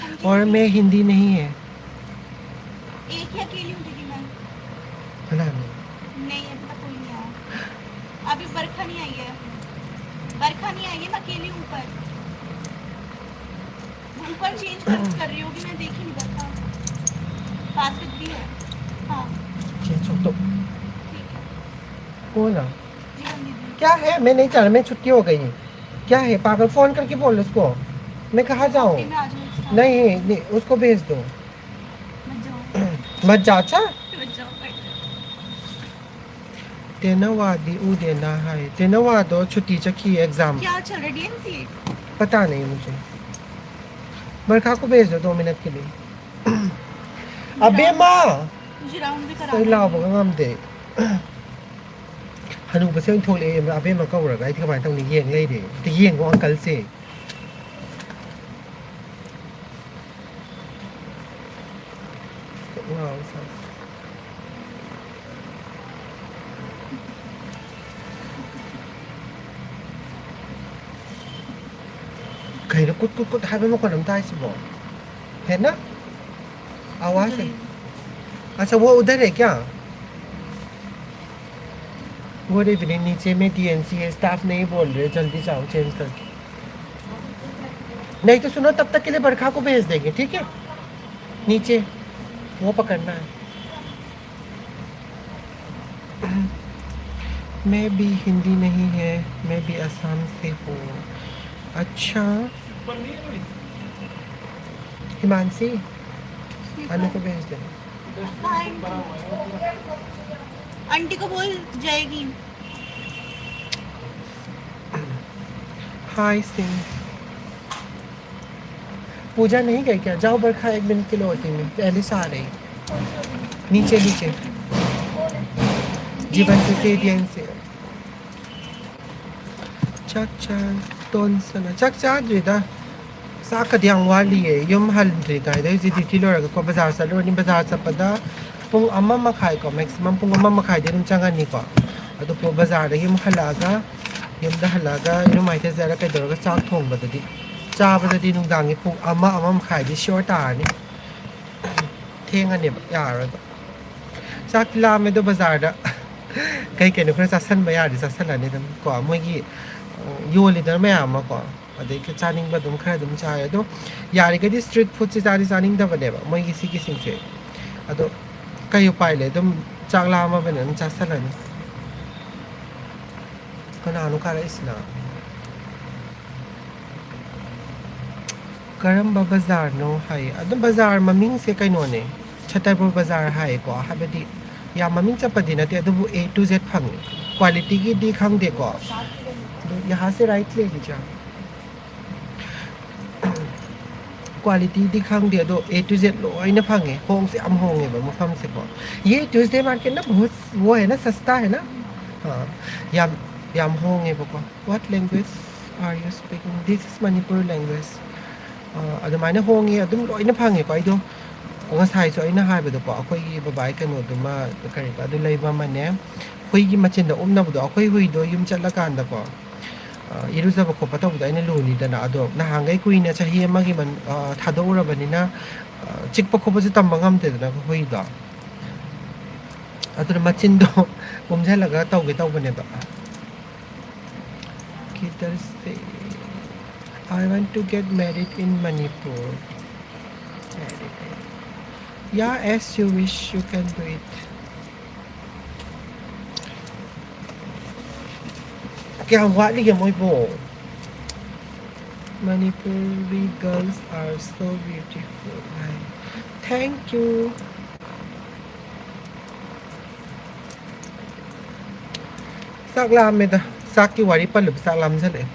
और मैं हिंदी नहीं है। एक ही अकेली हूँ दीदी मैं। है ना? नहीं। नहीं, अभी तक कोई नहीं आया। अभी बरखा नहीं आई है, बरखा नहीं आई है, मैं अकेली हूँ ऊपर। ऊपर चेंज कर, कर रही होगी, मैं देखी नहीं बरखा। बास्केट भी है। हाँ। चेंज हो तो। ठीक है। कौन है? जीवन दीदी। क्या है? मैं नहीं चल रहा, मैं छुट्टी हो गई है। क्या है पागल? फोन करके बोल उसको। मैं कहाँ जाऊँ? मैं आ जाऊँ। नहीं नहीं, उसको भेज दो। मत जाओ। मत जा, अच्छा? मत जाओ। तेनवादी उदेना है। तेनवादो छुट्टी चखी एग्जाम। क्या चल रहा है, डीएनसी? पता नहीं मुझे। बरखा को भेज दो दो मिनट के लिए। अबे माँ, मुझे राउंड भी करा। ꯁꯣꯏ ꯂꯥꯎꯕꯒ ꯉꯝꯗꯦ꯫ ꯍꯅꯨꯕꯁꯦ ꯑꯣꯏꯅ ꯊꯣꯛꯂꯛꯑꯦ ꯑꯕꯦꯝꯃ ꯀꯧꯔꯒ꯫ ꯑꯩꯗꯤ ꯀꯃꯥꯏꯅ ꯇꯧꯅꯤ? ꯌꯦꯡ ꯂꯩꯔꯦ꯫ ꯑꯝꯇ ꯌꯦꯡꯉꯣ ꯑꯪꯀꯜꯁꯦ꯫ ꯀꯩꯅꯣ ꯀꯨꯠ ꯀꯨꯠ ꯀꯨꯠ ꯍꯥꯏꯕ ꯃꯈꯣꯟ ꯑꯃ ꯇꯥꯏꯁꯤꯕꯣ? ꯍꯦꯟꯅ? आवाज है। अच्छा, वो उधर है क्या? Good evening. नीचे में टीएनसी है, स्टाफ नहीं बोल रहे, जल्दी जाओ चेंज करके। नहीं तो सुनो, तब तक के लिए बरखा को भेज देंगे, ठीक है? नीचे। वो पकड़ना है। मैं भी हिंदी नहीं है, मैं भी असम से हूँ। अच्छा हिमांशी, अनु को भेज दे। आंटी को बोल जाएगी। हाय सिंह। पूजा नहीं गई क्या? जाओ बरखा, एक मिनट के लिए होती मैं, पहले से आ रही। नीचे नीचे जीवन से सेडियन से। ꯆꯥꯛ ꯆꯥ ꯇꯣꯟꯁꯅ ꯆꯥꯛ ꯆꯥꯗ꯭ꯔꯤꯗ꯫ ꯆꯥꯛꯀꯗꯤ ꯌꯥꯝ ꯋꯥꯠꯂꯤꯌꯦ꯫ ꯌꯨꯝ ꯍꯟꯗ꯭ꯔꯤꯉꯩꯗ ꯍꯧꯖꯤꯛ ꯗ꯭ꯌꯨꯇꯤ ꯂꯣꯏꯔꯒꯀꯣ ꯕꯖꯥꯔ ꯆꯠꯂꯨꯔꯅꯤ꯫ ꯕꯖꯥꯔ ꯆꯠꯄꯗ ꯄꯨꯡ ꯑꯃ ꯃꯈꯥꯏꯀꯣ, ꯃꯦꯛꯁꯤꯃꯝ ꯄꯨꯡ ꯑꯃ ꯃꯈꯥꯏꯗꯤ ꯑꯗꯨꯝ ꯆꯪꯉꯅꯤꯀꯣ꯫ ꯑꯗꯨ ꯄꯨꯡ ꯕꯖꯥꯔꯗꯒꯤ ꯑꯃꯨꯛ ꯍꯜꯂꯛꯑꯒ, ꯌꯨꯝꯗ ꯍꯜꯂꯛꯑꯒ ꯏꯔꯨ ꯃꯥꯏꯊꯖꯔ ꯀꯩꯗꯧꯔꯒ ꯆꯥꯛ ꯊꯣꯡꯕꯗꯗꯤ, ꯆꯥꯕꯗꯗꯤ ꯅꯨꯡꯗꯥꯡꯒꯤ ꯄꯨꯡ ꯑꯃ, ꯑꯃ ꯃꯈꯥꯏꯗꯤ ꯁꯤꯌꯣꯔ ꯇꯥꯔꯅꯤ꯫ ꯊꯦꯡꯉꯅꯦꯕ, ꯌꯥꯔꯔꯣꯏꯕ꯫ ꯆꯥꯛ ꯂꯥꯝꯃꯦ ꯑꯗꯣ ꯕꯖꯥꯔꯗ ꯀꯩ ꯀꯩꯅꯣ ꯈꯔ ꯆꯥꯁꯟꯕ ꯌꯥꯔꯗꯤ ꯆꯥꯁꯜꯂꯅꯤ ꯑꯗꯨꯝ ꯀꯣ꯫ ꯃꯣꯏꯒꯤ ꯌꯣꯜꯂꯤꯗꯅ ꯃꯌꯥꯝ ꯑꯃ ꯀꯣ, ꯑꯗꯩ ꯆꯥꯅꯤꯡꯕ ꯑꯗꯨꯝ ꯈꯔ ꯑꯗꯨꯝ ꯆꯥꯔꯦ꯫ ꯑꯗꯣ ꯌꯥꯔꯤꯈꯩꯗꯤ ꯁ꯭ꯇ꯭ꯔꯤꯠ ꯐꯨꯗꯁꯦ ꯆꯥꯗꯤ ꯆꯥꯅꯤꯡꯗꯕꯅꯦꯕ ꯃꯣꯏꯒꯤ ꯁꯤꯒꯤꯁꯤꯡꯁꯦ꯫ ꯑꯗꯣ ꯀꯩ ꯎꯄꯥꯏ ꯂꯩ, ꯑꯗꯨꯝ ꯆꯥꯛ ꯂꯥꯝꯃꯕꯅꯤꯅ ꯑꯗꯨꯝ ꯆꯥꯁꯜꯂꯅꯤ꯫ ꯀꯅꯥꯅꯣ ꯀꯥꯔꯛꯏꯁꯤꯅ? ꯀꯔꯝꯕ ꯕꯖꯥꯔꯅꯣ ꯍꯥꯏ꯫ ꯑꯗꯨꯝ ꯕꯖꯥꯔ ꯃꯃꯤꯡꯁꯦ ꯀꯩꯅꯣꯅꯦ, ꯁꯇꯔꯄꯨꯔ ꯕꯖꯥꯔ ꯍꯥꯏꯌꯦꯀꯣ꯫ ꯍꯥꯏꯕꯗꯤ ꯌꯥꯝ ꯃꯃꯤꯡ ꯆꯠꯄꯗꯤ ꯅꯠꯇꯦ, ꯑꯗꯨꯕꯨ A to Z ꯐꯪꯉꯤ꯫ ꯀ꯭ꯋꯥꯂꯤꯇꯤꯒꯤꯗꯤ ꯈꯪꯗꯦꯀꯣ꯫ ꯑꯗꯨ ꯌꯍꯥꯁꯦ ꯔꯥꯏꯠ ꯂꯦꯒꯤ ꯆꯥ꯫ ꯀ꯭ꯋꯥꯂꯤꯇꯤꯗꯤ ꯈꯪꯗꯦ, ꯑꯗꯣ A to Z ꯂꯣꯏꯅ ꯐꯪꯉꯦ꯫ ꯍꯣꯡꯁꯨ ꯌꯥꯝ ꯍꯣꯡꯉꯦꯕ ꯃꯐꯝꯁꯦꯀꯣ꯫ ये ट्यूसडे मार्केट ना बहुत वो है ना, सस्ता है ना। हाँ, ꯌꯥꯝ ꯌꯥꯝ ꯍꯣꯡꯉꯦꯕꯀꯣ꯫ What language are you speaking? This is Manipur language. ꯑꯗꯨꯃꯥꯏꯅ ꯍꯣꯡꯉꯦ, ꯑꯗꯨꯝ ꯂꯣꯏꯅ ꯐꯪꯉꯦꯀꯣ꯫ ꯑꯩꯗꯣ ꯉꯁꯥꯏꯁꯨ ꯑꯩꯅ ꯍꯥꯏꯕꯗꯣꯀꯣ, ꯑꯩꯈꯣꯏꯒꯤ ꯕꯕꯥꯒꯤ ꯀꯩꯅꯣꯗꯨꯃ, ꯀꯔꯤꯕ, ꯑꯗꯨ ꯂꯩꯕ ꯑꯃꯅꯦ, ꯍꯨꯏꯒꯤ ꯃꯆꯤꯟꯗ ꯎꯞꯅꯕꯗꯣ, ꯑꯩꯈꯣꯏ ꯍꯨꯏꯗꯣ ꯌꯨꯝ ꯆꯠꯂꯀꯥꯟꯗꯀꯣ, ꯑ, ꯏꯔꯨꯖꯕ ꯈꯣꯠꯄ ꯇꯧꯕꯗꯣ ꯑꯩꯅ ꯂꯨꯅꯤꯗꯅ꯫ ꯑꯗꯣ ꯅꯍꯥꯟꯈꯩ ꯀꯨꯏꯅ ꯆꯍꯤ ꯑꯃꯒꯤ ꯃꯟ-, ꯑ, ꯊꯥꯗꯣꯛꯎꯔꯕꯅꯤꯅ, ꯑ, ꯆꯤꯛꯄ ꯈꯣꯠꯄꯁꯨ ꯇꯝꯕ ꯉꯝꯗꯦꯗꯅ ꯍꯨꯏꯗꯣ꯫ ꯑꯗꯨꯅ ꯃꯆꯤꯟꯗꯣ ꯎꯝꯁꯤꯜꯂꯒ ꯇꯧꯒꯦ ꯇꯧꯕꯅꯦꯕ꯫ किधर से? I want to get married in Manipur. Married. Yeah, as you wish, you can do it. ꯀꯌꯥꯝ ꯋꯥꯠꯂꯤꯒꯦ ꯃꯣꯏꯕꯣ? Manipuri girls are so beautiful. Thank you. ꯆꯥꯛ ꯂꯥꯝꯃꯦꯗ꯫ ꯆꯥꯛꯀꯤ ꯋꯥꯔꯤ ꯄꯜꯂꯨꯕ ꯆꯥꯛ ꯂꯥꯝꯁꯜꯂꯛꯑꯦ꯫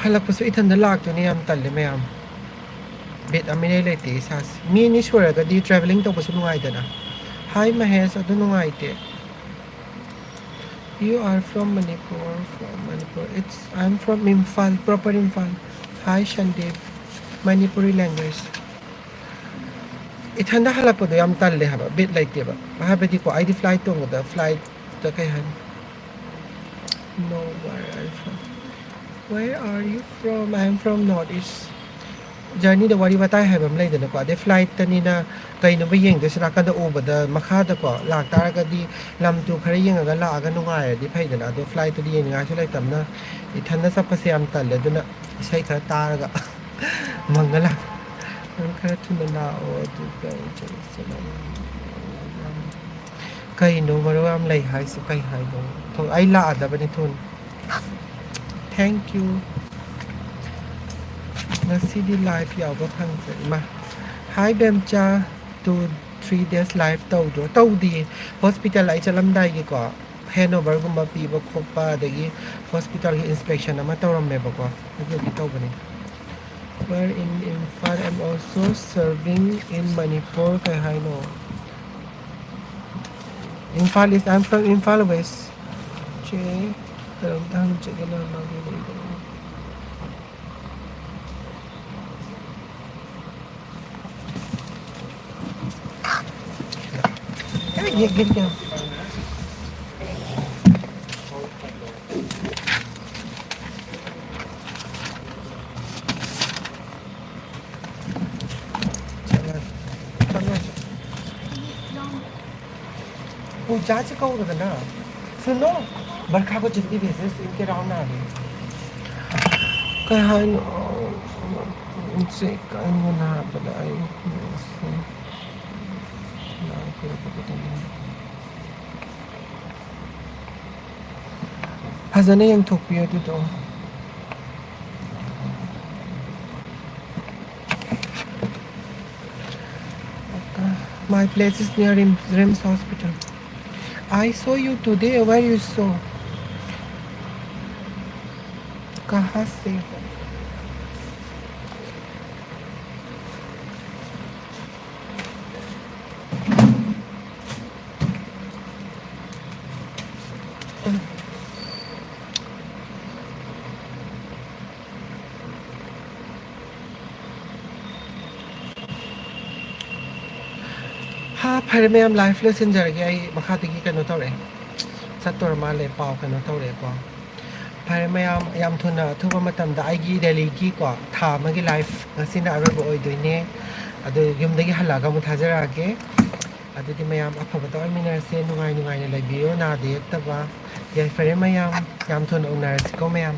ꯍꯜꯂꯛꯄꯁꯨ ꯏꯊꯟꯗ ꯂꯥꯛꯇꯣꯏꯅꯦ, ꯌꯥꯝ ꯇꯜꯂꯦ ꯃꯌꯥꯝ꯫ ꯕꯤꯠ ꯑꯃ ꯏꯔꯩ ꯂꯩꯇꯦ ꯏꯁꯥꯁꯦ꯫ ꯃꯤ ꯑꯅꯤ ꯁꯨꯔꯒꯗꯤ travelling ꯇꯧꯕꯁꯨ ꯅꯨꯡꯉꯥꯏꯗꯅ꯫ Hi ꯃꯍꯦꯁ, ꯑꯗꯨ ꯅꯨꯡꯉꯥꯏꯇꯦ꯫ You are from Manipur, from Manipur. It's, I'm from Imphal, proper Imphal. Hi Shandeep. Manipuri language. ꯏꯊꯟꯗ ꯍꯜꯂꯛꯄꯗꯣ ꯌꯥꯝ ꯇꯜꯂꯦ ꯍꯥꯏꯕ, ꯕꯤꯠ ꯂꯩꯇꯦꯕ꯫ ꯍꯥꯏꯕꯗꯤꯀꯣ, ꯑꯩꯗꯤ flight ꯇꯣꯡꯕꯗ, flight ꯇ ꯀꯩ ꯍꯥꯏꯅꯤ? No, where are you from? Where are you from? I am from North East. Journey ꯗ ꯋꯥꯔꯤ ꯋꯥꯇꯥꯏ ꯍꯥꯏꯕ ꯑꯃ ꯂꯩꯗꯅꯀꯣ, ꯑꯗꯩ flight ꯇꯅꯤꯅ ꯀꯩꯅꯣꯕ ꯌꯦꯡꯗꯣꯏꯁꯦ, ꯅꯥꯀꯟꯗ ꯎꯕꯗ ꯃꯈꯥꯗꯀꯣ ꯂꯥꯛꯇꯥꯔꯒꯗꯤ ꯂꯝ ꯇꯨ ꯈꯔ ꯌꯦꯡꯉꯒ ꯂꯥꯛꯑꯒ ꯅꯨꯡꯉꯥꯏꯔꯗꯤ ꯐꯩꯗꯅ, ꯑꯗꯣ flight ꯇꯗꯤ ꯌꯦꯡꯅꯤꯡꯉꯥꯏꯁꯨ ꯂꯩꯇꯕꯅ ꯏꯊꯟꯗ ꯆꯠꯄꯁꯦ ꯌꯥꯝ ꯇꯜꯂꯦ꯫ ꯑꯗꯨꯅ ꯏꯁꯩ ꯈꯔ ꯇꯥꯔꯒ ꯃꯪꯒꯂꯥ꯫ ꯅꯪ ꯈꯔ ꯊꯨꯅ ꯂꯥꯛꯑꯣ, ꯑꯗꯨꯒ ꯑꯩ ꯆꯠꯂꯁꯤ꯫ ꯀꯩꯅꯣ ꯃꯔꯨ ꯌꯥꯝ ꯂꯩ ꯍꯥꯏꯁꯤ ꯀꯩ ꯍꯥꯏꯅꯣ? ꯊꯣ-, ꯑꯩ ꯂꯥꯛꯑꯗꯕꯅꯤ ꯊꯨꯅ꯫ Thank you. ꯉꯁꯤꯗꯤ live ꯌꯥꯎꯕ ꯐꯪꯖꯩ꯫ ꯏꯃꯥ꯫ Hi ꯕꯦꯝꯆꯥ, two three days live ꯇꯧꯗ꯭ꯔꯣ? ꯇꯧꯗꯤꯌꯦ꯫ Hospital ꯑꯩ ꯆꯠꯂꯝꯗꯥꯏꯒꯤꯀꯣ, handover ꯒꯨꯝꯕ ꯄꯤꯕ ꯈꯣꯠꯄ, ꯑꯗꯒꯤ hospital ꯒꯤ inspection ꯑꯃ ꯇꯧꯔꯝꯃꯦꯕꯀꯣ, ꯑꯗꯨꯒꯤ ꯇꯧꯕꯅꯤꯗ꯫ Where in Imphal? I'm also serving in Manipur. ꯀꯩ ꯍꯥꯏꯅꯣ? Imphal is, I'm from Imphal West. ꯆꯦ, ꯀꯩꯅꯣꯝꯇ ꯍꯪꯖꯒꯦ, ꯅꯣꯏ ꯃꯥꯒꯤ ꯂꯩꯕ꯭ꯔꯣ? पूजा से कहोगे ना, सुनो, बरखा को जितनी भेजे, इनके राउंड आ गए। ꯀꯩ ꯍꯥꯏꯅꯣ? ꯁꯤ ꯑꯩꯉꯣꯟꯗ ꯍꯥꯏꯕꯗ ꯑꯩ ꯐꯖꯅ ꯌꯦꯡꯊꯣꯛꯄꯤꯌꯨ ꯑꯗꯨꯗꯣ꯫ My place is near RIMS hospital. I saw you today. Where you saw? कहाँ से हो? ꯍꯥ, ꯐꯔꯦ ꯃꯌꯥꯝ, live ꯂꯣꯏꯁꯤꯟꯖꯔꯒꯦ꯫ ꯑꯩ ꯃꯈꯥꯗꯒꯤ ꯀꯩꯅꯣ ꯇꯧꯔꯛꯑꯦ, ꯆꯠꯇꯣꯔ ꯃꯥꯜꯂꯦ, ꯄꯥꯎ ꯀꯩꯅꯣ ꯇꯧꯔꯛꯑꯦꯀꯣ꯫ ꯐꯔꯦ ꯃꯌꯥꯝ, ꯌꯥꯝ ꯊꯨꯅ ꯑꯊꯨꯕ ꯃꯇꯝꯗ ꯑꯩꯒꯤ ꯗꯦꯜꯂꯤꯒꯤꯀꯣ ꯊꯥ ꯑꯃꯒꯤ live ꯉꯁꯤꯅ ꯑꯔꯣꯏꯕ ꯑꯣꯏꯗꯣꯏꯅꯦ꯫ ꯑꯗꯨ ꯌꯨꯝꯗꯒꯤ ꯍꯜꯂꯛꯑꯒ ꯑꯃꯨꯛ ꯊꯥꯖꯔꯛꯑꯒꯦ꯫ ꯑꯗꯨꯗꯤ ꯃꯌꯥꯝ ꯑꯐꯕ ꯇꯧꯔꯃꯤꯟꯅꯔꯁꯦ, ꯅꯨꯡꯉꯥꯏ ꯅꯨꯡꯉꯥꯏꯅ ꯂꯩꯕꯤꯌꯣ, ꯅꯥꯗ ꯌꯦꯛꯇꯕ꯫ ꯌꯥꯏꯐꯔꯦ ꯃꯌꯥꯝ, ꯌꯥꯝ ꯊꯨꯅ ꯎꯅꯔꯁꯤꯀꯣ ꯃꯌꯥꯝ꯫